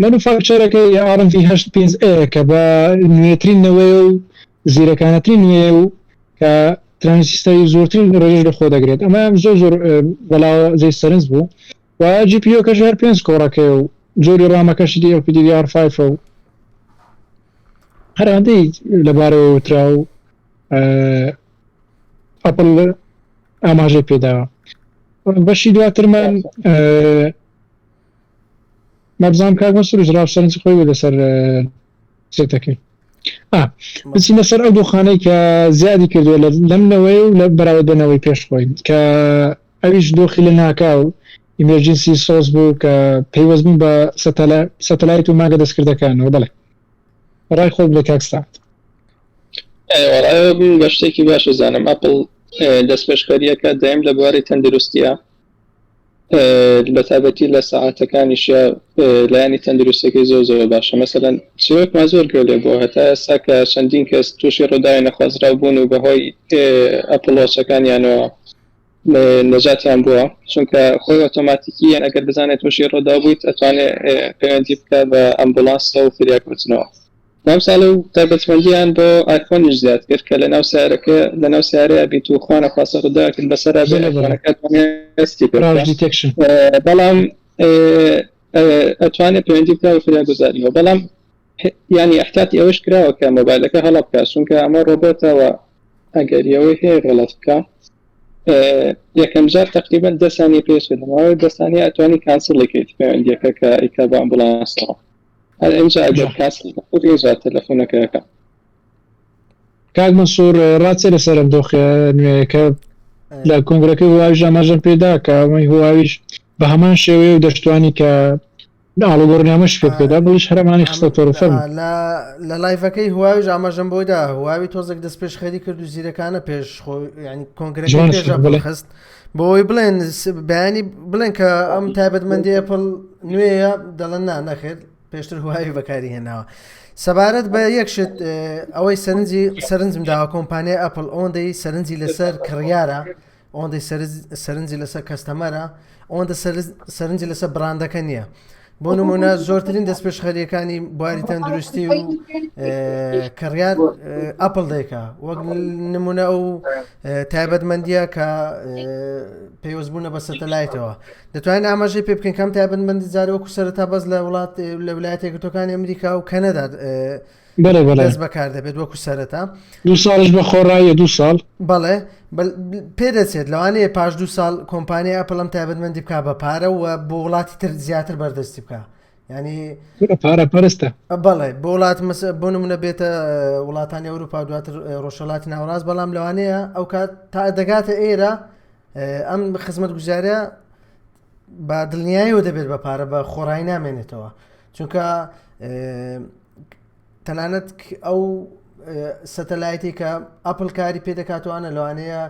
manufacturer ەکەی ARM V85A کە بە نوێترین نەوەیە و زیرەکانەترین نوێیە و کە ترانزیستەری زۆرترین ڕێژەش لە خۆ دەگرێت ئەمە زۆر زۆر بەلاوە جێی سەرنج بوو و GPU کەش هەر پێنج core ەکەی و جۆری RAM ەکەشی LPDDR5 و هەر ئەندەی لەبارەوە وترا و ئەپڵ ئاماژەی پێداوە بەشی دواترمان مەبزانام کاک مەسروش ڕاو سەرنج خۆی بێ لەسەر سێتەکەی بچینە سەر ئەو دووخانەی کە زیادی کردووە لەم نەوەی و لە بەراورد بە نەوەی پێش خۆی کە ئەویش دۆخی لە ناکاو emergency SOS بوو کە پەیوەست بوون بە سەتەلایت و مانگە دەستکردەکانەوە بەڵێ ڕای خۆت بڵێ کاک سەعد. وەڵا من بە شتێکی باش ئەزانم ئەپڵ دەستپێشخەرییەکە دایم لە بواری تەندروستیە بە تایبەتی لە سەعاتەکانیشە لایەنی تەندروستەکەی زۆر زۆر باشە مەسەلەن چیرۆکمان زۆر گوێ لێ بووە هەتا ئێستا کە چەندین کەس تووشی ڕووداوی نەخوازراو بوون و بەهۆی ئەپڵ وۆچەکانیانەوە نەجاتیان بووە چونکە خۆی ئۆتۆماتیکی یان ئەگەر بزانێت تووشی ڕووداو بوویت ئەتوانێت پەیوەندی بکە بە ئەمبوڵانسەوە و فریاکەوتنەوە لەم ساڵە و تایبەتمەندیان بۆ ئایفۆنیش زیاد کرد کە لەناو سیارەکە لەناو سیارەیە بیت و خوا نەخواستە ڕووداوێکت بەسەرا بێ بەڵێ بەڵێ ئایفۆنەکە ئەتوانێت هەستی پێ crash بکا detection. بەڵام ئەتوانێت پەیوەندی بکا بە فریاگوزاریەوە بەڵام یعنی احتیاطی ئەوەش کراوە کە مۆبایلەکە هەڵە بکات چونکە ئەمە ڕۆبۆتەوە ئەگەر ئەوەی هەیە غەڵەت بکە یەکەم جار تقریبا دە سانیە پێش لە ماوەی دە سانیە ئەتوانی cancel ی کەیت پەیوەندیەکە کە ئەیکا بە ئەمبولانسەوە هەر ئینجا ئەگەر cancel نەکرد ئینجا تەلەفۆنەکە ئەکا. کاک مەنسوور ڕات چیە لەسەر ئەم دۆخە نوێیە کە لە کۆنگرەکەی هواویش ئاماژەم پێدا کە ئەوەی هواویش بە هەمان شێوەیە و دەشتوانی کە ئاڵوگۆڕنامەش پێ بکەدا بڵیش هەرمانی خستە تۆڕ فەرموو. لە live ەکەی هواویش ئاماژەم بۆی دا هواوی تۆزێک دەست پێشخەری کرد و زیرەکانە پێش خۆ ینی کۆنگرەکەی جوانش پێش کرد، ئەپڵ بەڵێ. خست بۆ ئەوەی بڵێن بەیانی بڵێن کە ئەم تایبەتمەندی ئەپڵ نوێیە دەڵێن نا نەخێر پێشتر هواوی بەکاری هێناوە سەبارەت بە یەک شت ئەوەی سەرنجی سەرنجم داوە کۆمپانیای ئەپل ئەوەندەی سەرنجی لەسەر کڕیارە ئەوەندەی سەرنجی لەسەر customer ە ئەوەندە سەرنجی لەسەر brand ەکە نییە. بۆ نمونە زۆرترین دەستپێشخەریەکانی بواری تەندروستی و کڕیار ئەپل دەیکا وەک نمونە ئەو تایبەتمەندیە کە پەیوەست بوونە بە سەتەلایتەوە دەتوانین ئاماژەی پێ بکەین کەم تایبەتمەندی جارێ وەکو سەرەتا بەس لە وڵات لە ولایەتە یەکگرتووەکانی ئەمریکا و کەنەدا بەڵێ بەڵێ دەست بەکار دەبێت وەکو سەرەتا. دوو ساڵش بە خۆڕاییە دوو ساڵ. بەڵێ پێدەچێت لەوانەیە پاش دوو ساڵ کۆمپانیای ئەپڵ ئەم تایبەتمەندی بکا بە پارە و بۆ وڵاتی تر زیاتر بەردەستی بکا ینی پارە پەرستە. بەڵێ بۆ وڵات بۆ نمونە بێتە وڵاتانی ئەوروپا دواتر ڕۆژهەڵاتی ناوەڕاست بەڵام لەوانەیە ئەو کات تا دەگاتە ئێرە ئەم خزمەت گوزارە بە دڵنیایەوە دەبێت بە پارە بە خۆڕایی نامێنێتەوە چونکە تەنانەت ئەو سەتەلایتی کە ئەپل کاری پێ دەکاتوانە لەوانەیە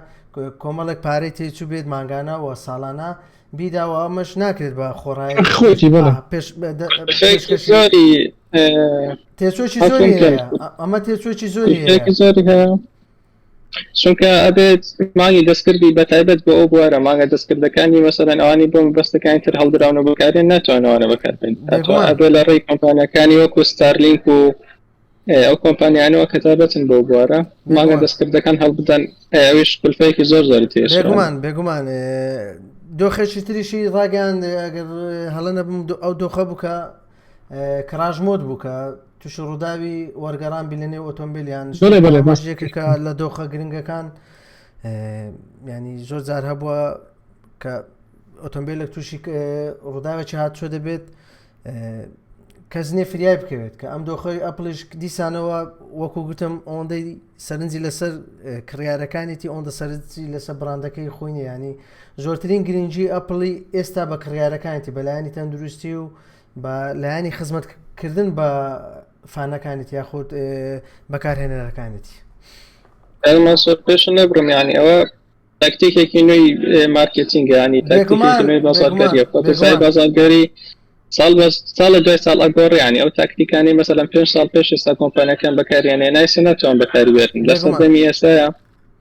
کۆمەڵێک پارەی تێچوو بێت مانگانە و ساڵانە بیداوە ئەمەش ناکرێت بە خۆڕایی خۆتی بەڵێ پێش زۆری تێچۆکی زۆری هەیە ئەمە تێچۆکی زۆری هەیە زۆری هەیە چونکە ئەبێت مانگی دەستکردی بەتایبەت بۆ ئەو بوارە مانگە دەستکردەکانی مەسەلەن ئەوانی بۆ مەبەستەکانی تر هەڵدراون و بەکارێن ناتوانن ئەوانە بەکاربێن ئەبێ لە ڕێی کۆمپانیاکانی وەکو ستارلینک و ئەو کۆمپانیانەوە کە تایبەتن بۆ بوارە مانگە دەستکردەکان هەڵبدەن ئەویش کولفەیەکی زۆر زۆری تێ بێگومان بێگومان دۆخێکی تریشی ڕاگەیاند ئەگەر هەڵە نەبم ئەو دۆخە بوو کە crash mode بوو کە تووشی ڕووداوی وەرگەڕان بی لە نێو ئۆتۆمبیل یان یەکێکە لە دۆخە گرنگەکان ینی زۆر جار هەبووە کە ئۆتۆمبیلێک تووشی ڕووداوێکی هاتچۆ دەبێت کەس نییە فریای بکەوێت کە ئەم دۆخی ئەپڵیش دیسانەوە وەکو گوتم ئەوەندەی سەرنجی لەسەر کڕیارەکانێتی ئەوەندە سەرنجی لەسەر بڕاندەکەی خۆی نییە ینی زۆرترین گرنگی ئەپڵی ئێستا بە کڕیارەکانێتی بەلایەنی تەندروستی و بە لایەنی خزمەت کردن بە فانەکانیت یاخود بەکارهێنەرەکانیت. ئەلماسۆر پێش نەبرم یانی ئەوە تاکتیکێکی نوێی مارکێتینگ ینی تاکتیکێکی نوێی بازارگەریە پۆتەسای بازارگەری ساڵ بە ساڵ دوای ساڵ ئەگۆڕ ینی ئەو تاکتیکانی مەسەلەن پێ ساڵ پێش ئێستا کۆمپانیەکان بەکاریانێ نایسە ناتوان بەکاری بێنن لە سەردەمی ئێستاە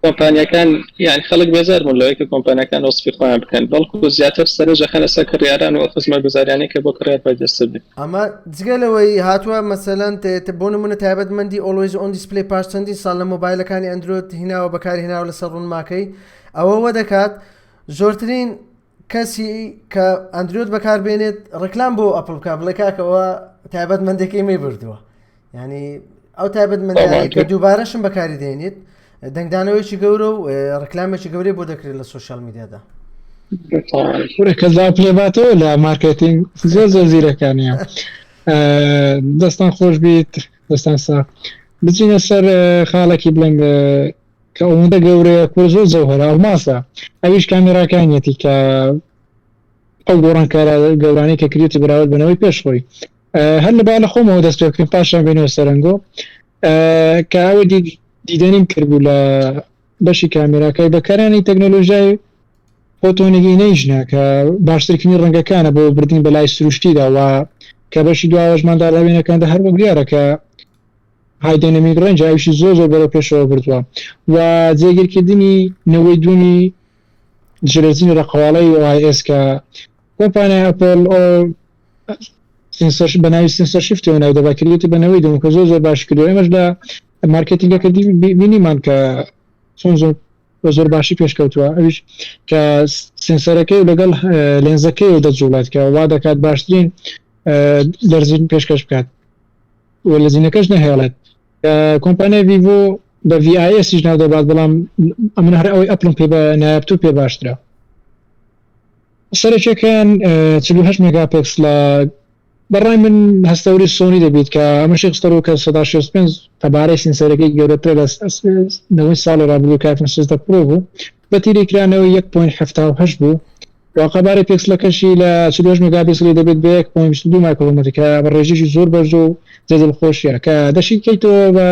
کۆمپانیاکان یان خەڵک بێزار بوون لەوەی کە کۆمپانیاکان وەسفی خۆیان بکەن بەڵکو زیاتر سەرنج دەخەنە سەر کڕیاران و ئەو خزمەتگوزاریانەی کە بۆ کڕیار بەردەست بێت. ئەمە جگە لەوەی هاتووە مەسەلەن بۆ نمونە تایبەتمەندی Always On Display پاش چەندین ساڵ لە مۆبایلەکانی ئەندرۆید هیناوە بەکاری هێناوە لەسەر ڕوونماکەی ئەوە وە دەکات زۆرترین کەسی کە ئەندرۆید بەکاربێنێت ڕێکلام بۆ ئەپڵ بکە بڵێ کاکەوە تایبەتمەندەکەی می بردووە ینی ئەو تایبەتمەندانەی کە دووبارەشم بەکاری دێنیت دەنگدانەوەیکی گەورە و ڕکلامێکی گەورەی بۆ دەکرێت لە سوۆشال میدیادا. کورە کەس پلێباتەوە لە مارکێتینگ زۆر زۆر زیرەکانە دەستان خۆش بیت دەستان سا بچینە سەر خاڵێکی بڵێن کە ئەوەندە گەورەیە کورە زۆر جەوهەرە ئەڵماسە ئەویش کامێراکانیەتی کە ئەو گۆڕانکارە گەورانەی کە کردێتی بەراورد بەنەوەی پێش خۆی هەر لە با لە خۆمەوە دەست پێ بکەین پاشان بێنەوە سەرنگۆ کە ئەوە دیدەنیم کردبوو لە بەشی کامێراکای بەکارانی تەکنەلۆژیای photonic image ە کە باشترکردنی ڕەنگەکانە بۆ بردنی بەلای سروشتیدا و کە بەشی دواوەشماندا لە وێنەکاندا هەر وەک دیارە کە high dynamic range ئەویشی زۆر زۆر بەرەو پێشەوە بردووە و جێگیرکردنی نەوەی دووەمی دژەلەرزینی ڕەقەواڵەی OIS کە کۆمپانیای ئەپڵ sensor بە ناوی sensor shift ەوە ناو دەبا کردێتی بە نەوەی دووەم کە زۆر زۆر باش کردو ئێمەش لە مارکێتینگەکە بینیمان کە چۆن زۆر بە زۆر باشی پێشکەوتووە ئەویش کە سنسەرەکەی و لەگەڵ لێنزەکەی و دەجوڵێت کە وا دەکات باشترین لەرزین پێشکەش بکات و لەرزینەکەش نەهێڵێت کۆمپانیای ڤیڤۆ بە VIS یش ناو دەبات بەڵام ئەمن هەر ئەوەی ئەپڵم پێ بە نایابتر پێ باشترە سەرەکیەکەیان 48 مێگاپێکس لە بەڕای من هەستەوری سۆنی دەبیت کە ئەمەشی خستەڕوو کە 65 قەبارەی سینسەرەکەی گەورەترە لە نەوەی ساڵی ڕابردوو کە ئایفۆن 13 پرۆ بوو بە تیری کرانەوەی 1.78 بوو و قەبارەی پێکسلەکەشی لە 48 مێگاپیکسلی دەبێت بە 1.22 مایکرۆمەتر کە بە ڕێژەیەکی زۆر بەرز و جێ دڵخۆشیە کە دەشی کەیتەوە بە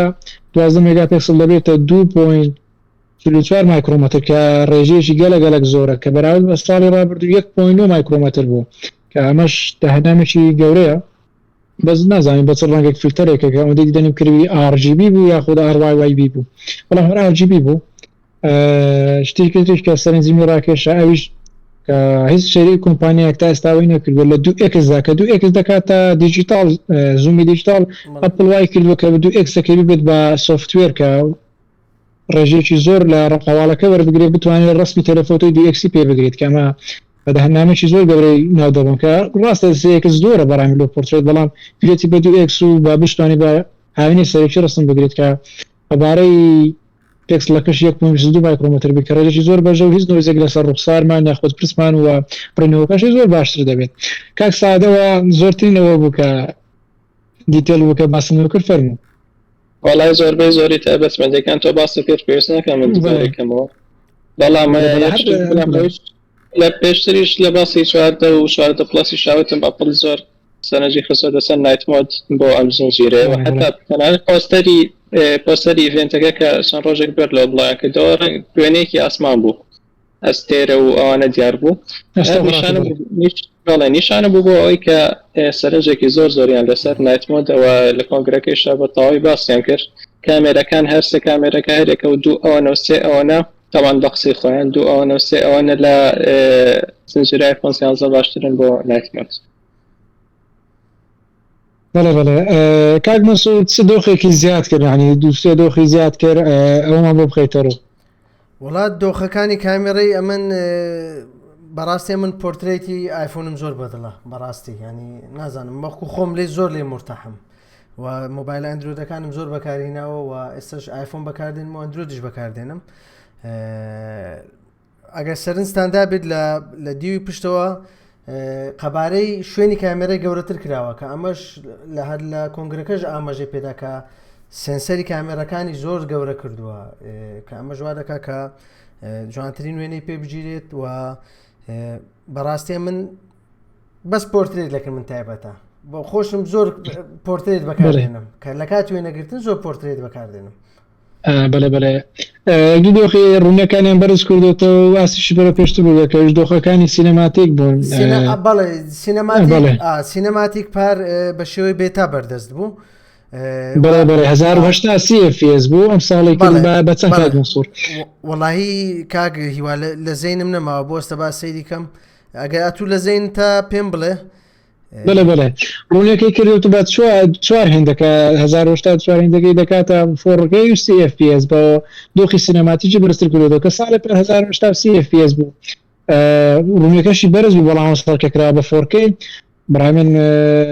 12 مێگاپیکسل دەبێتە 2.44 مایکرۆمەتر کە ڕێژەیەکی گەلە گەلەک زۆرە کە بەراورد بە ساڵی ڕابردوو 1.9 مایکرۆمەتر بوو کە ئەمەش داهێنانێکی گەورەیە بەس نازانین بە چ ڕەنگێک فلتەرێکە کە ئەوەندەی دیدەنیم کردوی RGB بوو یاخود RYYB بوو بەڵام هەر RGB بوو شتێکی تریش کە سەرنجی ڕاکێشا ئەویش کە هیچ شەری کۆمپانیایەک تا ئێستا ئەوەی نەکردووە لە دوو X دا کە دوو X دەکاتە digital zoom ی digital ئەپڵ وای کردووە کە دوو X ەکەی ببێت بە software کە ڕێژەیەکی زۆر لە ڕەقەواڵەکە وەربگرێت بتوانێت ڕسمی telephoto ی دوو X ی پێ بگرێت کە ئەمە بەدەهنامێکی زۆر گەورەی ناو دەبم کە ڕاستە سێ X زۆرە بەڕای من لۆ پۆرترێت بەڵام پێتی بە دوو X و با بشتوانێت بە هاوینی سەرەکی ڕسم بگرێت کە قەبارەی پێکسڵەکەش 1.22 مایکرۆمەتر بێت کە ڕێژەکی زۆر بەرزە و هیچ noise ێک لەسەر ڕوخسارمان یاخود پرسمان و بڕینەوەکەشی زۆر باشتر دەبێت کاک سادەوە زۆرترین ئەوە بوو کە detail بوو کە باسم کرد فەرموو. وەڵای زۆربەی زۆری تایبەتمەندیەکان تۆ باست کرد پێویست ناکا من دووبارەی کەمەوە بەڵام لە پێشتریش لە باسی 14 و 14 Plus ی شاوتم ئەپڵ زۆر سەرنجی خستۆتە سەر night mode بۆ ئەم زنجیرەیە و حتا تەنانەت پۆستەری پۆستەری event ەکە کە چەند ڕۆژێک بەر لەوە بڵاویان کردەوە ڕەنگ وێنەیەکی ئاسمان بوو ئەستێرە و ئەوانە دیار بوو نیشانە بەڵێ نیشانە بوو بۆ ئەوەی کە سەرنجێکی زۆر زۆریان لەسەر night mode ەوە لە کۆنگرەکەیشا بە تەواوی باسیان کرد کامێرەکان هەرسێ کامێرەکە هەرێکە و دوو ئەوەنە و سێ ئەوەنە تاوان بە قسەی خۆیان دوو ئەوەنە و سێ ئەوەنە لە زنجیرای ئایفۆن 13 باشترن بۆ night mode. بەڵێ بەڵێ کاک مەسعود چ دۆخێکی زیاد کرد یعنی دوو سێ دۆخی زیاد کرد ئەومان بۆ بخەیتە ڕوو. وڵا دۆخەکانی کامێڕەی ئەمن بەڕاستی من پۆرترێتی ئایفۆنم زۆر بەدڵە بەڕاستی ینی نازانم وەکو خۆم لێ زۆر لێ مرتاحم و مۆبایل ئەندرۆدەکانم زۆر بەکارهیناوە و ئێستش ئایفۆن بەکاردێنم و ئەندرۆدیش بەکاردێنم ئەگەر سەرنجتان دابێت لە لە دیوی پشتەوە قەبارەی شوێنی کامێرەی گەورەتر کراوە کە ئەمەش لە هەر لە کۆنگرەکەش ئاماژەی پێدا کە sensor ی کامێرەکانی زۆر گەورە کردووە کە ئەمە وا دەکا کە جوانترین وێنەی پێ بگیرێت و بەڕاستی من بەس پۆرترێت لەکە من تایبەتە بۆ خۆشم زۆر پۆرترێت بەکاردێنم کە لە کات وێنەگرتن زۆر پۆرترێت بەکاردێنم بەڵێ بەڵێ دوو دۆخی ڕوونەکانیان بەرز کردوێتەوە و ئاسیشی بەرە پێشتر بوو کەش دۆخەکانی cinematic بوون بەڵێ cinematic cinematic پار بە شێوەی beta بەردەست بوو بەڵێ بەڵێ 1080 CFS بوو ئەم ساڵی بە چەند کاک مەنسوور وەڵاهی کاک هیوا لە زەینم نەماوە بۆستە با سەیری کەم ئەگەر ئەتوو لە زەین تا پێم بڵێ بەڵێ بەڵێ ڕوونەکەی کردوت بە چوار هێندەکە 1970 هێندەکەی دەکاتە 4K و CFPS بە دۆخی cinematic ی بەرزتر کردوەوە کە ساڵی پێ 1970 CFPS بوو ڕوونەکەشی بەرز بوو بەڵام ساڵ کە کرا بە 4K بەڕای من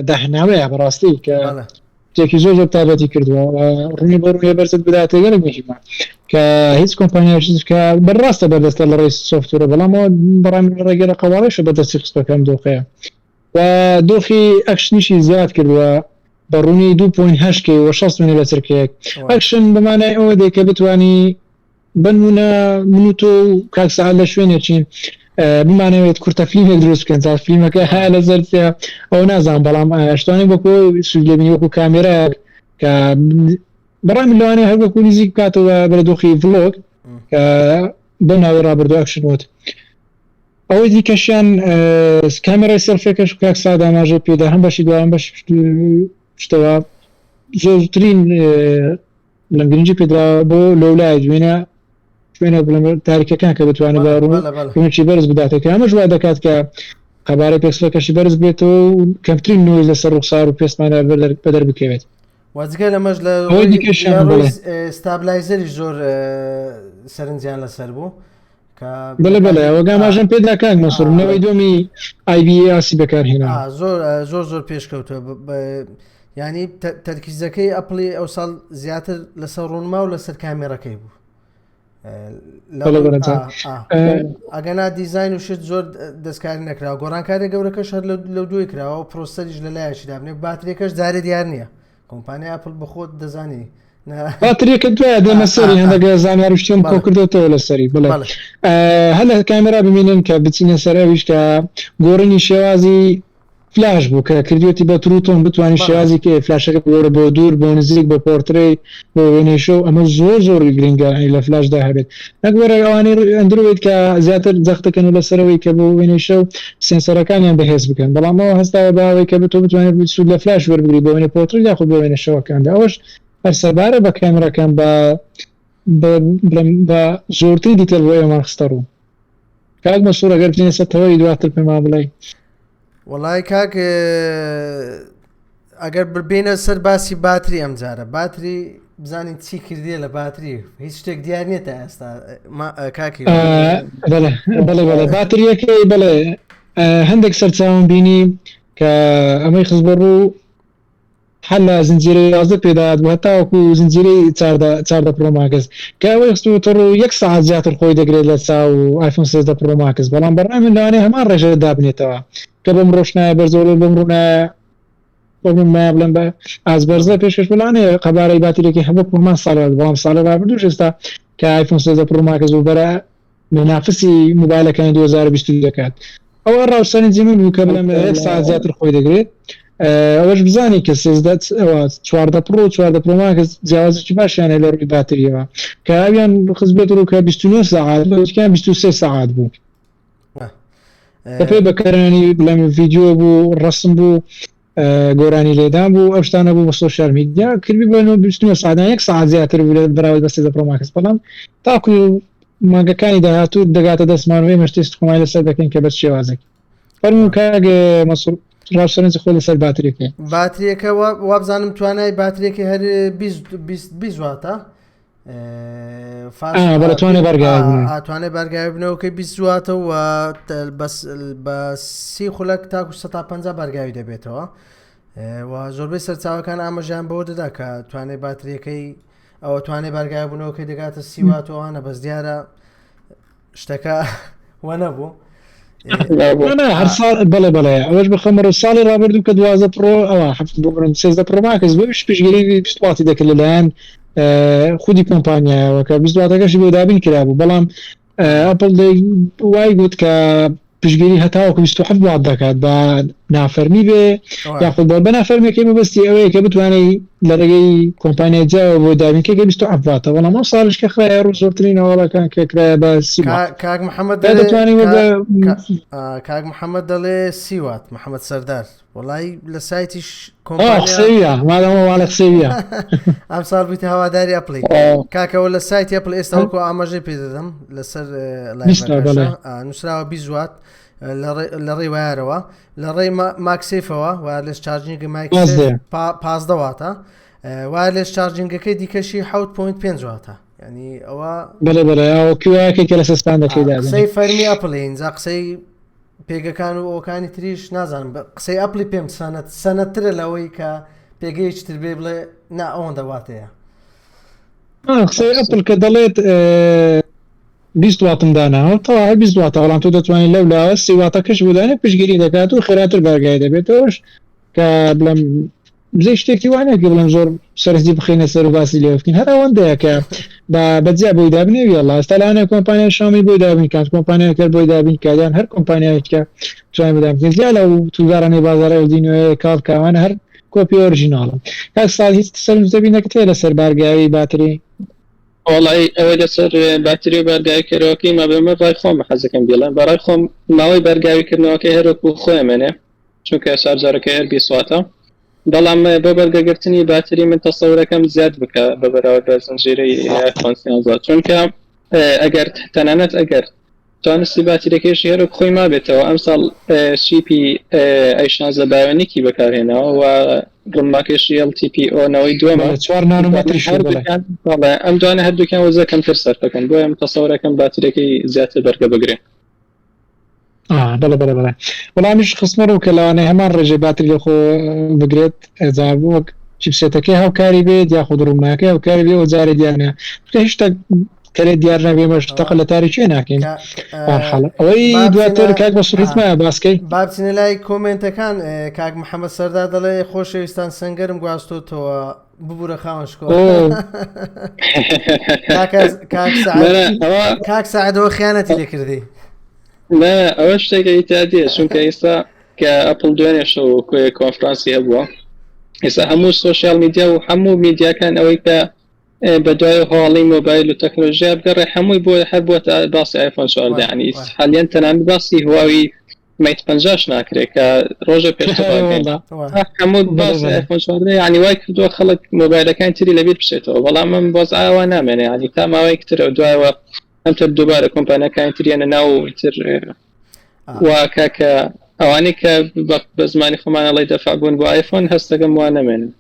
داهێناوەیە بەڕاستی کە شتێکی زۆر زۆر تایبەتی کردووە ڕوونی بۆ ڕوویە بەرزت بداتێ گەلک مهمە کە هیچ کۆمپانیایش کە بەڕاستە بەردەستە لە ڕێی software ە بەڵام ئەوە بەڕای من لە ڕێگەی ڕەقەواڵەیشە بەدەستی خستووە کە ئەم دۆخەیە و دۆخی action یشی زیاد کردووە بە ڕوونی 2.8 K و 60 وێنە لە چرکەیەک ئەکشن بەمانای ئەوە دێ کە بتانی بنمونە من و تۆ و کاک سەعد لە شوێنێکین بمانەوێت کورتە فلیمێک دروست بکەن تا فلیمەکە ها لە زەرفە ئەو نازان بەڵام شتوانین وەکو سوود لێبینی وەکو کامێرا کە بەڕای من لەوانەیە هەر وەکو نزیک بکاتەوە بەرە دۆخی vlog کە بە ناوی ڕابردوو action mode ئەوەی دیکەشیان کامێرای سێڵفیەکەش کاک سعد ئاماژەی پێدا هەم بەشی دوام بەشی پشتەوە زۆرترین بڵێم گرنگی پێدرا بۆ لەولای دوێنە شوێنە بڵێم تاریکەکان کە بتوانێت بە ڕوونی بەرز بداتێت کە ئەمەش وا دەکات کە قەبارەی پێکسلەکەشی بەرز بێتەوە و کەمترین noise لەسەر ڕوخسار و پێستمانە بەدەر بکەوێت. وەجگە لەمەش لە stabilizer یش زۆر سەرنجیان لەسەر بوو بەڵێ بەڵێ ئەوە گاماژەم پێدا کاک مەسوور نەوەی دووەمی IBEAS ی بەکارهێنا زۆر زۆر زۆر پێشکەوتوە ینی تەرکیزەکەی ئەپڵی ئەو ساڵ زیاتر لەسەر ڕوونما و لەسەر کامێڕەکەی بوو ئەگەنا دیزین و شت زۆر دەستکاری نەکرا گۆڕانکاری گەورەکەش هەر لەو دوی کراوە و processor یش لە لایەکی دابنێ باتریەکەش جارێ دیار نییە کۆمپانیا ئەپل بەخۆت دەزانی باتریەکە دوای دێمە سەری هەندێک زانیاری شتێم کۆ کردێتەوە لەسەری بڵێ هەر لە کامێرا بمێنن کە بچینە سەر ئەویش کە گۆڕینی شێوازی فلاش بوو کە کردوێتی بە True Tone بتوانانی شێوازی کە فلاشەکە بگۆڕە بۆ دوور بۆ نزیک بۆ پۆرترەی بۆ وێنەی شەو ئەمە زۆر زۆر گرنگە لە فلاشدا هەبێت نەک وەرە ئەوانەی ئەندرۆید کە زیاتر جەخت دەکەن و لەسەرەوەی کە بۆ وێنەی شەو سێنسەرەکانیان بەهێز بکەن بەڵام ئەوە هەستاوە بە ئەوەی کە تۆ بتوانیت سوود لە فلاش وەربگری بۆ وێنەی پۆرترەیت یاخود بۆ وێنە شەوەکاندا ئەوەش هەر سەربارە بە کامێراکان بە بە بڵێم بە زۆرترین detail بۆ ئێمەمان خستە ڕوو. کاک مەسوور ئەگەر بچینە سەر تەوەری دواتر پێمان بڵێ. وەڵای کاک ئەگەر ببینە سەر باسی باتری ئەمجارە باتری بزانین چی کردیە لە باتری هیچ شتێک دیار نییە تا ئێستا کاکی بەڵێ بەڵێ بەڵێ باتریەکەی بەڵێ هەندێک سەرچاوم بینی کە ئەمەی خزبە ڕوو هەر لە زنجیرەی 11 پێدات بوو هەتاوەکو زنجیرەی 14 14 پرۆ ماکس کە ئەوەی خستووەتە ڕوو یەک سەعات زیاتر خۆی دەگرێت لە چاو ئایفۆن 13 پرۆ ماکس بەڵام بەڕای من لەوانەیە هەمان ڕێژە دابنێتەوە کە بەم ڕۆشنایە بەرزەوە بەم ڕوونایە بەم مایە بڵێم بە ئاست بەرزە پێشکەش بەڵانەیە قەبارەی باتریەکەی هەموو هەمان ساڵ بەڵام ساڵی ڕابردووش ئێستا کە ئایفۆن 13 پرۆ ماکس و بەرە منافسی موبایلەکانی 2022 دەکات ئەوە ڕاو سەرنجی من بوو کە بڵێم یەک ساعت زیاتر خۆی دەگرێت ئەوەش بزانی کە سێزدە ئەوە چواردە پڕۆ و چواردە پرۆ ماکس جیاوازێکی باشیان هەیە لە ڕووی باتریەوە کە ئەویان خزبێت ڕوو کە 29 سەعات بوو یەکیان 23 سەعات بوو بەپێی بەکارهێنانی بڵێم ڤیدیۆ بوو ڕسم بوو گۆرانی لێدان بوو ئەو شتانە بوو بە سۆشیال میدیا کردی بە 29 ساعت یەک ساعت زیاتر بوو لە بەراورد بە سێزدە پرۆ ماکس بەڵام تاکو مانگەکانی داهاتوو دەگاتە دەستمان و ئێمەش تێست خۆمان لەسەر دەکەین کە بە چ شێوازێک فەرموو کاک مەسرور ڕاو سەرنجی خۆ لەسەر باتریەکەی. باتریەکە وابزانم توانای باتریەکەی هەر 20 واتە بەڵێ بارگاوی بنەوە. توانێت بارگاوی بنەوەکەی 20 واتە و بەس بە سی خولەک تاکو 150 بارگاوی دەبێتەوە و زۆربەی سەرچاوەکان ئاماژیان بەوە دەدا کە توانێت باتریەکەی ئەوە توانێت بارگاوی بوونەوەکەی دەگاتە سی وات و ئەوانە بەس دیارە شتەکە وە نەبوو هەر ساڵ بەڵێ بەڵێ ئەوەش بخەمەڕوو ساڵی ڕابردوو کە دوازدە پڕۆ ئەوە هەفت بۆ سێزدە پڕۆ ماکس بەویش پشتگیری 20 واتی دەکرد لەلایەن خودی کۆمپانیایەوە کە 20 واتەکەشی بۆ دابین کرابوو بەڵام ئەپڵ وای گوت کە پشتگیری هەتاوەکو 27 وات دەکات بە نافەرمی بێ یاخود بە نافەرمیەکەی مەبەستی ئەوەیە کە بتوانێت لە ڕێگەی کۆمپانیای جیاوە بۆ دابینکە کە 27 واتە بەڵام ئەو ساڵش کە خرایە ڕوو زۆرترین هەواڵەکان کە کرایە بە سی وات. کاک محەممەد دەڵێ دەتوانین وەک کاک محەممەد دەڵێ سی وات محەممەد سەردار وڵی لە سایتیش کۆمپانیا مادەمە واڵە قسەویە ئەم ساڵ بیتە هەواداری ئەپلی کاکەوە لە سایتی ئەپل ئێستا وەکو ئاماژەی پێ دەدەم لەسەر نووسراوە 20 وات لە ڕێی wire ەوە لە ڕێی MagSafe ەوە wireless charging ی MagSafe 15 واتە wireless charging ەکەی دیکەشی 6.5 واتە ینی ئەوە بەڵێ بەڵێ ئەوە کوایەکە کە لەسەر ستاندەکەی قسەی فەرمی ئەپڵین جا قسەی پێگەکان و ئەوکانی تریش نازانم قسەی ئەپلی پێم سەنەت سەنەترە لەوەی کە پێگەیەکی تر بێ بڵێ نا ئەوەندە واتەیە قسەی ئەپل کە دەڵێت 20 واتم داناوە تەواوە 20 واتە بەڵام تۆ دەتوانین لەو لاوە سی واتەکەش بۆ دانێ پشتگیری دەکات و خێراتر بارگای دەبێتەوەش کە بڵێم بزەی شتێکی وانە کە بڵێم زۆر سەرنجی بخینە سەر و باسی لێ بکەین هەر ئەوەندەیە کە بە بەجیا بۆی دابنێ ویڵا ئێستا لەوانەیە کۆمپانیای شاومی بۆی دابین کات کۆمپانیای کەر بۆی دابین کات یان هەر کۆمپانیایەک کە توانای بۆ دابین جیا لەو توگارانەی بازاڕ ئێڵ دی نوێ کاڵ کاوانە هەر کۆپی original ن کاک ساڵ هیچ سەرنج دەبینەکەت هەیە لەسەر بارگاوی باتری؟ وەڵای ئەوەی لەسەر باتری و بارگاوی کەرەوەکەی مابێ من ڕای خۆم حەزەکەم بیڵێم بەڕای خۆم ماوەی بارگاوی کردنەوەکەی هەروەکو خۆی ئەمێنێ چونکە charger ەکەی هەر 20 واتە بەڵام بۆ بەرگەگرتنی باتری من تەسەورەکەم زیاد بکە بە بەراورد بە زنجیرەی ئایفۆن 13 چونکە ئەگەر تەنانەت ئەگەر توانستی باتریەکەیشی هەروەک خۆی مابێتەوە ئەمساڵ chip ی A 16 Bionic ی بەکارهێناوە و ڕوونماکەشی LTPO نەوەی دووەمە چوار نانۆمەتری هەردووکیان بەڵێ ئەم دوانە هەردووکیان وزە کەمتر سەرف دەکەن بۆیە من تەسەورەکەم باتریەکەی زیاتر بەرگە بگرێ. بەڵێ بەڵێ بەڵێ وەڵامیش خستمە ڕوو کە لەوانەیە هەمان ڕێژەی باتری لە خۆ بگرێت ئەجا وەک chipset ەکەی هاوکاری بێت یاخود ڕوونماکەی هاوکاری بێ ئەو جارێ دیار نییە چونکە هیچ شتێک کەلێ دیار نەبێ ئێمەش تەقە لە تاریکیێ ناکەین بەهەرحاڵ ئەوەی دواتر کاک مەسرور هیچ مایە باسکەی با بچینە لای کۆمێنتەکان کاک محەممەد سەردار دەڵێ خۆشەویستان سەنگەرم گواستۆتەوە ببورە خاوەن شکۆ کاک سعدەوە خیانەتی لێ کردی نا ئەوە شتێکە ئیتادیە چونکە ئێستا کە ئەپڵ دوێنێ شەو کۆنفرانسی هەبووە ئێستا هەموو social media و هەموو میدیاکان ئەوەی کە بە دوای هەواڵی مۆبایل و تەکنۆلژیا بگەڕێ هەمووی بۆ هەر بۆتە باسی ئایفۆن 14 ینی حالیان تەنانەت باسی هواوی Mate پەنجاش ناکرێت کە ڕۆژە پێشتر هەموو باس ئایفۆن 14 یعنی وای کردووە خەڵک مۆبایلەکان تری لەبیر بچێتەوە بەڵام من بۆز ئاوا نامێنێ ینی تا ماوەیەک ترە دوایەوە ئەمتر دووبارە کۆمپانیەکانی تریانە ناو تر واکە کە ئەوانەی کە بە زمانی خۆمان ئەڵێ دەفع بوون بۆ ئایفۆن هەستەکەم وا نەمێنن.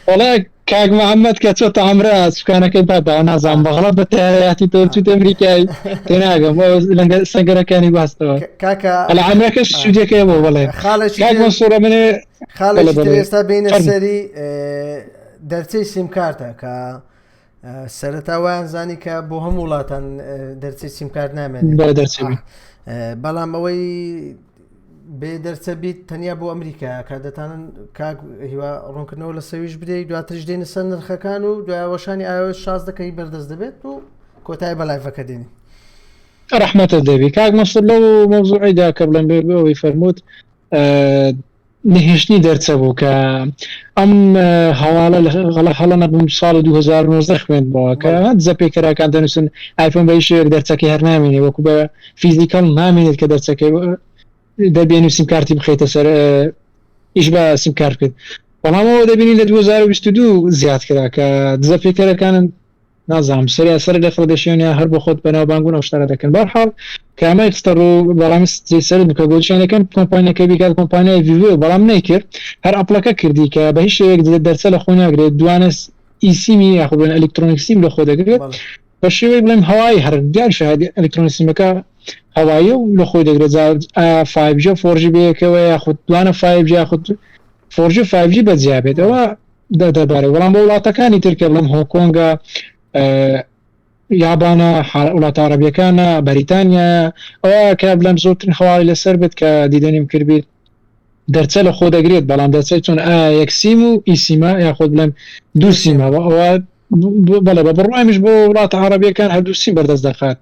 وەڵا کاک محەممەد کە چۆتە عەمرە سوکانەکەی باداوە نازانم بە غەڵەت بە تەیارەیاتی تۆ چوویتە ئەمریکای تێناگەم ئەو لەنگە سەنگەرەکانی گواستەوە کاکە لە عەمرەکەش سوودەکەی بۆ بڵێ خاڵێکی کاک تر مەنسوورە منێ بەڵێ خاڵێکی تر بەڵێ ئێستا بینە فەرموو. سەری دەرچەی سیمکارتە کە سەرەتا وایان زانی کە بۆ هەموو وڵاتان دەرچەی سیمکارت نامێنێت بەڵێ دەرچە بی. بەڵام ئەوەی بێ دەرچە بیت تەنیا بۆ ئەمریکا کە دەتانن کاک هیوا ڕوونکردنەوە لە سەویش بدەیت دواترش دێنە سەر نرخەکان و دوایوەشانی ئاوێ شازدەکەی بەردەست دەبێت و کۆتای بە live ەکە دێنی. ڕەحمەتت لێبی کاک مەنسوور لەو مەوزوعیدا کە بڵێم بێ ئەوەی فەرمووت نەهێشتنی دەرچە بوو کە ئەم هەواڵە لە هەڵە نەبووم ساڵی 2019 خوێندمەوە کە دزە پێکەرەکان دەنووسن ئایفۆن بە هیچ شێوەیەک دەرچەکەی هەر نامێنێ وەکو بە physical نامێنێت کە دەرچەکەی دەبێن و سیمکارتی بخەیتە سەر ئیش بە سیمکارت بکەیت بەڵام ئەوە دەبینی لە 2022 زیاد کرا کە دزە پێکەرەکانن نازانم سەریان سەر لە خەڵک دەشێون یا هەر بۆ خۆت بەناوبانگ بوون ئەو شتانە دەکەن بەرحاڵ کە ئەمەی خستە ڕوو بەڵام جێی سەرنج بوو کە گۆتیان یەکەم کۆمپانیاکە بیکات کۆمپانیای ڤیڤۆ بەڵام نەیکرد هەر ئەپڵەکە کردی کە بە هیچ شێوەیەک دەرچە لە خۆ ناگرێت دوانە eSIM ی یاخود بڵێن electronic SIM لە خۆ دەگرێت بەڵێ. بە شێوەی بڵێم هەوایی هەر دیار شاهدی electronic SIM ەکە هەواییە و لە خۆی دەگرێت جا ئایا 5G و 4G بەیەکەوە یاخود دوانە 5G یاخود 4G و 5G بە جیا بێت ئەوە دەربارەی بەڵام بۆ وڵاتەکانی تر کە بڵێم هۆنگ کۆنگە یابانە وڵاتە عەرەبیەکانە بەریتانیا ئەوە کە بڵێم زۆرترین هەواڵی لەسەر بێت کە دیدەنیم کردبێت دەرچە لە خۆ دەگرێت بەڵام دەرچەی چۆن ئایا یەک سیم و eSIM ە یاخود بڵێم دوو سیمە ئەوە بەڵێ بە بڕوامیش بۆ وڵاتە عەرەبیەکان هەردوو سیم بەردەست دەخات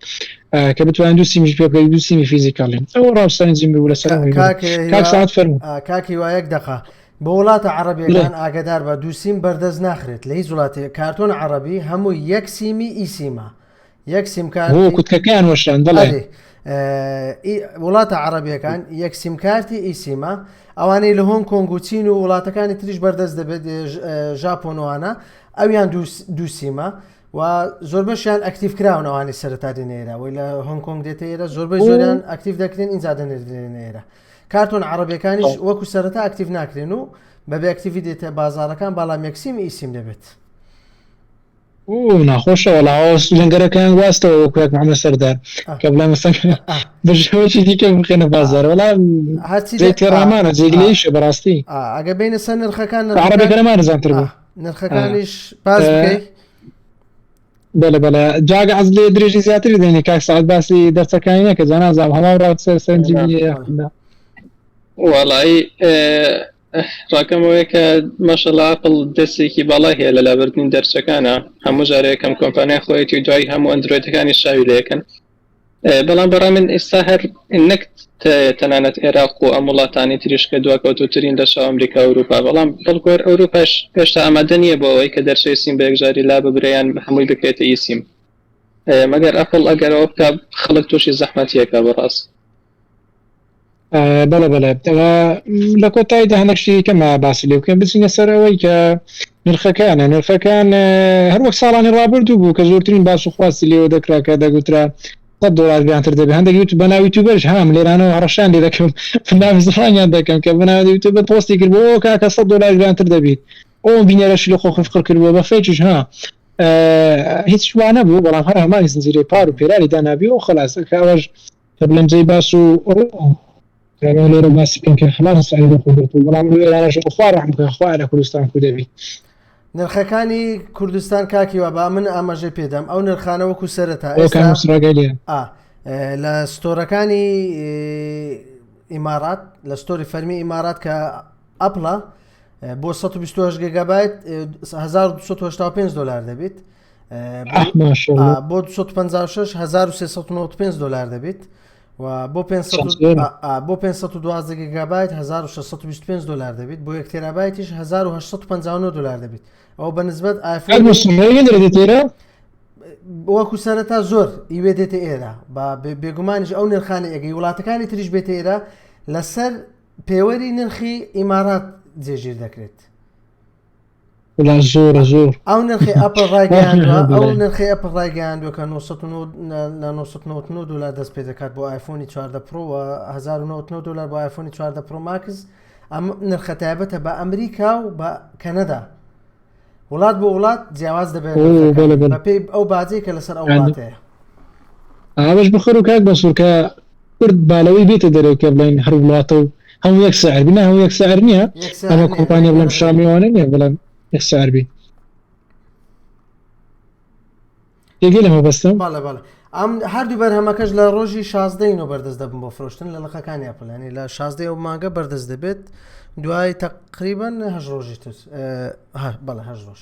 کە بتوانین دوو سیمیش پێ بکەیت دوو سیمی physical ی ئەوە ڕاو سەرنجیم بوو لەسەر کاک سعد فەرموو کاک هیوا یەک دەقە بۆ وڵاتە عەڕەبیەکان ئاگەدار بە دوو سیم بەردەست ناخرێت لە هیچ وڵاتێک کارتۆن عەڕەبی هەمووی یەک سیمی eSIM ە یەک سیم کارتی بۆ کوتکەکەیان وەشان بەڵێ ئەرێ وڵاتە عەڕەبیەکان یەک سیم کارتی eSIM ە ئەوانەی لە هۆنگ کۆنگ و چین و وڵاتەکانی تریش بەردەست دەبێت ژاپۆنوانە ئەویان دوو سیمە و زۆربەشیان active کراون ئەوانەی سەرەتا دێنە ئێرە وەی لە هۆنگ کۆنگ دێتە ئێرە زۆربەی زۆریان active دەکرێن ئینجا دەنێردرێنە ئێرە کارتۆن عەڕەبیەکانیش وەکو سەرەتا active ناکرێن و بەبێ active ی دێتە بازاڕەکان بەڵام یەک سیم eSIM دەبێت. ئوو ناخۆشە وەڵا ئەوە لەنگەرەکەیان گواستەوە وەکو کاک محەممەد سەردار کە بڵێ مەسەن بە شێوەیەکی دیکە بخێنە بازار وەڵا هەرچی جێی تێڕامانە جێی گلەییشە بەڕاستی ئەگە بینە سەر نرخەکان عەڕەبیەکە نەمانەزانتر بوو نرخەکانیش باس بکەی بەلێ بەلێ جا ئەگە عەز لێ درێژی زیاتری دێنی کاک سەعد باسی دەرچەکانی نەکە جا نازانم هەمان ڕات سەر سەرنجی منی یاخود نا. وەڵایی ڕاکەم ئەوەیە کە ماشەڵا ئەپڵ دەستێکی باڵای هەیە لە لابردنی دەرچەکانە هەموو جارێک کەم کۆمپانیا خۆیەتی و دوای هەموو ئەندرۆیدەکانی شاوی لەکەن بەڵام بەڕای من ئێستا هەر نەک تەنانەت عێراق و ئەم وڵاتانی تریش کە دواکەوتووترین لە چاو ئەمریکا و ئەوروپا بەڵام بەڵکو هەر ئەوروپاش هێشتا ئامادە نییە بۆ ئەوەی کە دەرچەی سیم بە یەکجاری لا ببرێ یان هەمووی بکرێتە eSIM مەگەر ئەپڵ ئەگەر ئەوە بکا خەڵک تووشی زەحمەتیەکە بەڕاست. بەڵێ بەڵێ لە کۆتاییدا هەندێک شتی کەمە باسی لێ بکەین بچینە سەر ئەوەی کە نرخەکانە نرخەکان هەر وەک ساڵانی ڕابردوو بوو کە زۆرترین باس و خواستی لێوە دەکرا کە دەگوترا 100 دلار گرانتر دەبێت هەندێک یوتیوب بەناو یوتیوبەرش هام لێرانەوە هەڕەشان لێ دەکەم ناوی زمانیان دەکەم کە بەناو یوتیوبەر پۆستی کرد بۆ کاکە 100 دلار گرانتر دەبیت ئەو بینەرەشی لە خۆ خفقڕ کردووە بە fake یش ها هیچ وانە بوو بەڵام هەر هەمانی زنجیرەی پار و پێراری دانابی و خلاص کە ئەوەش کە بڵێم جێی باس و ڕوو لێرە باسی بکەم کە هەمان سعی بۆ خۆ گرتوو بەڵام لۆ ئێرانەش خوا ڕەحم بکە خوا لە کوردستان کو دەبی. نرخەکانی کوردستان کاکی وا با من ئاماژەی پێدەم ئەو نرخانە وەکو سەرەتا ئێستا ئێستا ڕێگەی لێ ئا لە store ەکانی ئیمارات لە store ی فەرمی ئیمارات کە ئەپڵە بۆ 128 گێگابایت 1285 دلار دەبێت بۆ 256 1395 دلار دەبێت و بۆ بۆ 512 گیگابایت 1625 دلار دەبێت بۆ یەک تێرابایتیش 1859 دلار دەبێت ئەو بە نسبەت ئایفۆن وەکو سەرەتا زۆر ئیوێ دێتە ئێرە با بێگومانیش ئەو نرخانی ئەگەی وڵاتەکانی تریش بێتە ئێرە لەسەر پێوەری نرخی ئیمارات جێگیر دەکرێت. وڵا زۆرە زۆر. ئەو نرخی ئەپڵ ڕایگەیاندوە ئەو نرخی ئەپڵ ڕایگەیاندوە کە لە 999 دلار دەست پێ دەکات بۆ ئایفۆنی 14 پرۆ و 1099 دلار بۆ ئایفۆنی 14 پرۆ ماکس ئەم نرخە تایبەتە بە ئەمریکا و بە کەنەدا وڵات بۆ وڵات جیاواز دەبێت بەپێی ئەو باجەی کە لەسەر ئەو وڵاتەیە. ئاوەش بخەر و کاک مەسرور کە کورد بالەوەی بێتە دەرێ کە بڵێن هەر وڵاتە و هەموو یەک سعر بی نا هەموو یەک سعر نییە ئەمە کۆمپانیا بڵێم شامیوانە نییە بڵێم یەک سعر بی تێگەی لە مەبەستم؟ بەڵێ بەڵێ ئەم هەردوو بەرهەمەکەش لە ڕۆژی شازدەی نۆ بەردەست دەبن بۆ فرۆشتن لە لقەکانی ئەپڵ ینی لە شازدەی ئەو مانگە بەردەست دەبێت دوای تقریبا هەش ڕۆژی تر بەڵێ هەش ڕۆژ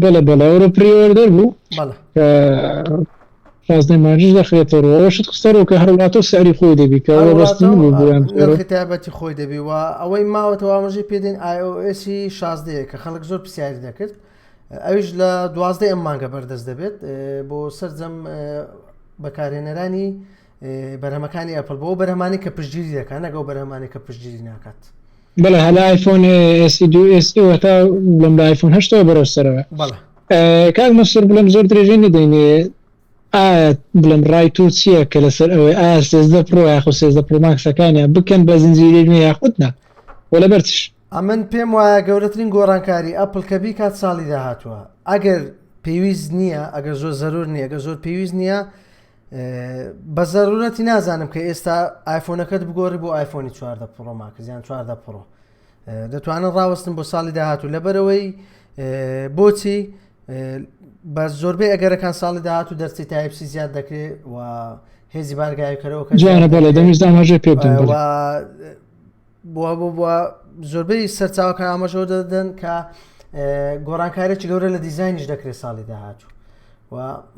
بەڵێ بەڵێ ئەوڕۆ pre-order بوو بەڵێ شازدەی مانگیش دەخرێتە ڕوو ئەوەشت خستە ڕوو کە هەر وڵاتە و سعری خۆی دەبی کە ئەوە بەس بوو بۆیان نرخی تایبەتی خۆی دەبی و ئەوەی ماوەتەوە ئاماژەی پێدەین iOS شازدەیە کە خەڵک زۆر پرسیاری دەکرد ئەویش لە دوازدە ئەم مانگە بەردەست دەبێت بۆ سەرجەم بەکارهێنەرانی بەرهەمەکانی ئەپل بۆ بەرهەمانی کە پشتگیری دەکات نەگەو بەرهەمانی کە پشتگیری ناکات. بەڵێ هەلا ئایفۆن ئێسی دوو ئێسی وەتا بڵێم لە ئایفۆن هەشتەوە بەرەو سەرەوە. بەڵێ. کاک مەنسوور بڵێم زۆر درێژەی نەدەینێ ئایا بڵێم ڕای تۆ چییە کە لەسەر ئەوەی ئایا سێزدە پرۆ یاخود سێزدە پرۆ ماکسەکانیان بکەن بە زنجیرەی نوێ یاخود نا وە لەبەر چش؟ ئەمن پێم وایە گەورەترین گۆڕانکاری ئەپڵ کە بیکات ساڵی داهاتووە ئەگەر پێویست نییە ئەگەر زۆر زەرور نییە گە زۆر پێویست نییە بە زەرورەتی نازانم کە ئێستا ئایفۆنەکەت بگۆڕی بۆ ئایفۆنی چواردە پڕۆ ماکس یان چواردە پڕۆ دەتوانن ڕاوەستن بۆ ساڵی داهاتوو لەبەرەوەی بۆچی بە زۆربەی ئەگەرەکان ساڵی داهاتوو دەرچەی Type-C زیاد دەکرێت و هێزی بارگاویکەرەوە کە جوانە بەڵێ دەمویست ئاماژەی پێ بدەم بەڵێ. بووە بۆ بووە زۆربەی سەرچاوەکان ئاماژەوە دەدەن کە گۆڕانکارێکی گەورە لە دیزاینیش دەکرێت ساڵی داهاتوو و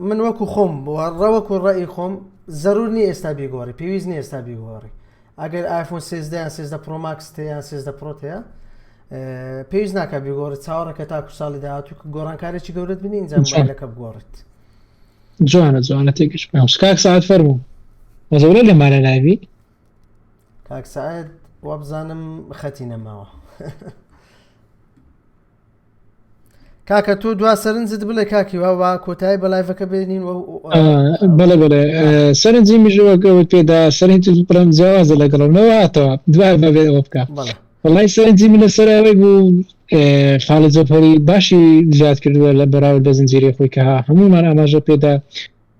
من وەکو خۆم ڕەوەکو ڕێی خۆم زەرور نیە ئێستا بیگۆڕی پێویست نیە ئێستا بیگۆڕی ئەگەر ئایفۆن سێزدە یان سێزدە پرۆ ماکس تێ یان سێزدە پرۆ تێ پێویست ناکە بیگۆڕی چاوەڕێکە تاکو ساڵی داهاتوو کە گۆڕانکارێکی گەورەت بینی ئینجا مۆبایلەکە بگۆڕیت. جوانە جوانە تێگەشتم. کاک سەعد فەرموو مەزەورە لێمانە ناوی. کاک سەعد وابزانم خەتی نەماوە. کاکە تۆ دوا سەرنجت بڵێ کاکی وا وا کۆتایی بە لایڤەکە بێنین و بەڵێ بەڵێ سەرنجی میش وەک ئەوەت پێدا سەرنج بڵێم جیاوازە لەگەڵم نەوە هاتەوە دوای بەبێ ئەوە بکە وڵی سەرنجی من لەسەر ئەوەی بوو خاڵی جەوهەری باشی زیاد کردووە لە بەراورد بە زنجیرەی خۆی کە هەموومان ئاماژە پێدا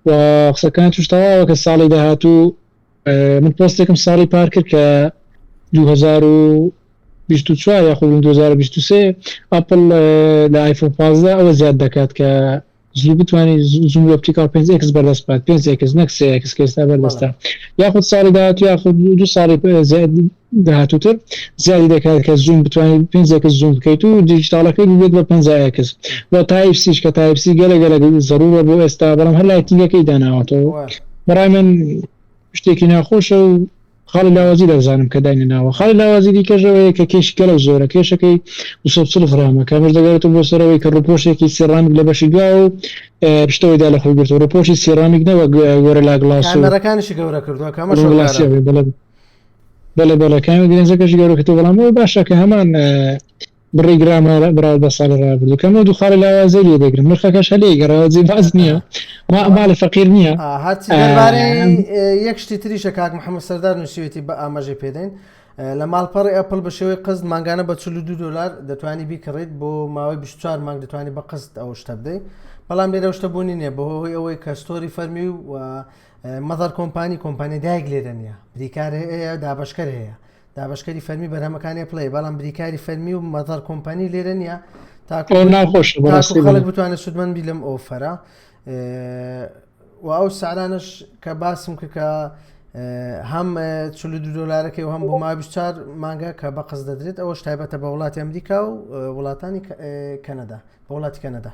و قسەکان توش تەواوە کە ساڵی داهاتوو من پۆستێکم ساڵی پار کرد کە 2024 یاخود 2023 ئەپڵ لە ئایفۆن 15 ئەوە زیاد دەکات کە زوو بتوانانی zoom optical 5 X بەردەست بکات 5 X نەک 3 X کە ئێستا بەردەستە یاخود ساڵی داهاتوو یاخود دوو ساڵی داهاتووتر زیادی دەکات کە zoom بتوانیت 5 X zoom بکەیت و دیجیتاڵەکەی ببێت بە 50 X و Type-C یش کە Type-C گەلە گەلە زەرورە بۆ ئێستا بەڵام هەر Lightning ەکەی داناوەتەوە بەڕای من شتێکی ناخۆشە و خاڵی لاوازی دەزانم کە داینەناوە خاڵی لاوازی دیکەش ئەوەیە کە کێشی گەلەک زۆرە کێشەکەی 240 غرامە کە ئەمەش دەگەڕێتەوە بۆ سەرەوەی کە ڕووپۆشێکی سێرامیک لە بەشی دواوە و پشتەوەیدا لە خۆی گرتووە ڕووپۆشی سێرامیک نەوەک Gorilla Glass و کامێڕەکانیشی گەورە کردووە کە ئەمەش هۆکارە. بەڵێ بەڵێ بەڵێ کامێرە لێنزەکەشی گەورە کردووە بەڵام ئەوە باشە کە هەمان بڕی گرامە بەراورد بە ساڵی ڕابردوو کەمەوە دوو خاڵی لاوازەی لێ دەگرم نرخەکەش هەر لێی گەڕاوە جێی باس نییە ماڵی فەقیر نییە. هەرچی دەربارەی یەک شتی تریشە کاک محەممەد سەردار نووسیوێتی بە ئاماژەی پێدەین لە ماڵپەڕی ئەپڵ بە شێوەی قست مانگانە بە 42 دلار دەتوانی بیکڕیت بۆ ماوەی 24 مانگ دەتوانی بە قست ئەو شتە بدەیت بەڵام لێرە شتە بوونی نییە بەهۆی ئەوەی کە store ی فەرمی و mother company کۆمپانی دایک لێرە نییە بریکار هەیە دابەشکەر هەیە دابەشکەری فەرمی بەرهەمەکانی ئەپڵەیە بەڵام بریکاری فەرمی و mother company لێرە نییە تاکو ناخۆش خەڵک بتوانێت سوودمەند بی لەم offer ە و ئەو سعرانش کە باسم کە کە هەم 42 دلارەکەی و هەم بۆ ما 24 مانگە کە بە قەز دەدرێت ئەوەش تایبەتە بە وڵاتی ئەمریکا و وڵاتانی کەنەدا بە وڵاتی کەنەدا.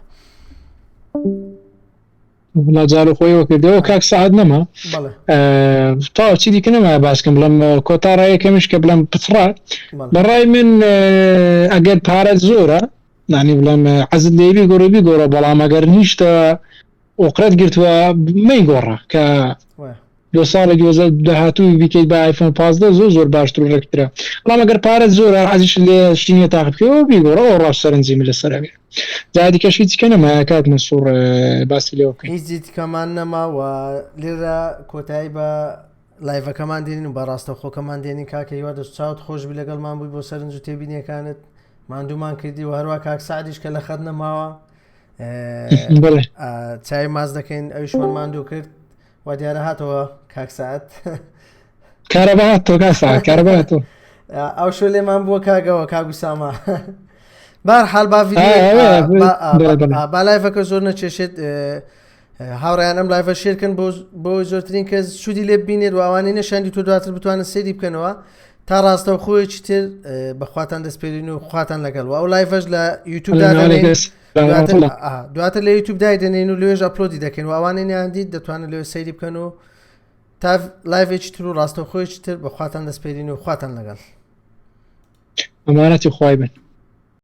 وڵا جارو خۆیەوە کردەوە کاک سەعد نەما تاوا چی دیکە نەما باسکەم بڵم کۆتا ڕایەکەمیش کە بڵم پچڕا بەڕای من ئەگەر پارە زۆرە نانی بڵم عەزت لێبی گۆڕی بیگۆڕە بەڵام ئەگەر نیشتە ئۆقرەت گرتووە مەیگۆڕە کە لۆ ساڵی داهاتوو بیکەیت بە ئایفۆن 15 زۆر زۆر باشتر و ڕێکترە. بەڵام ئەگەر پارەت زۆرە حەزیشت لێ شتی نوێ تاقی بکەیەوە بیگۆڕە، ئەوە ڕاست سەرنجی من لەسەر ئەوێ. جا دیکەش هیچ کە نەمایە کاک مەنسوور باسی لێوە بکەین. هیچ دیکەمان نەما و لێرە کۆتایی بە لایڤەکەمان دێنین و بە ڕاستەوخۆکەمان دێنین. کاکە هیوا دەست چاوت خۆش بی لەگەڵمان بووی بۆ سەرنج و تێبینیەکانت، ماندوومان کردی و هەروە کاک سعدیش کە لە خەت نەماوە چای ماز دەکەین ئەویشمان ماندوو کرد و دیارە هاتەوە کاک سعد. کارەبا هاتەوە کاک سعد، کارەبا هاتەوە. ئەو شۆ لێمان بووە کاگەوە کاک ئوسامە. بار حال با با لایڤەکە زۆر نەچێشێت. هاوڕیان ئەم لایڤە share کەن بۆ زۆرترین کەس سوودی لێ بینێت و ئەوانەی نەشاندی تۆ دواتر بتوانن سەیری بکەنەوە. تا ڕاستە و خۆیەکی تر بەخواتان دەستپێرین و خواتان لەگەڵ و ئەو live ەش لە یوتیوب دواتر لە یوتیوب دایدەنێن و لێژ upload ی دەکەین و ئەوانەی نیاندیت دەتوانن لێ سەیری بکەن و تا live ێکی تر و ڕاستەوخۆیەکی تر بەخواتان دەستپێرین و خواتان لەگەڵ. ئەمانەتی خوای بن.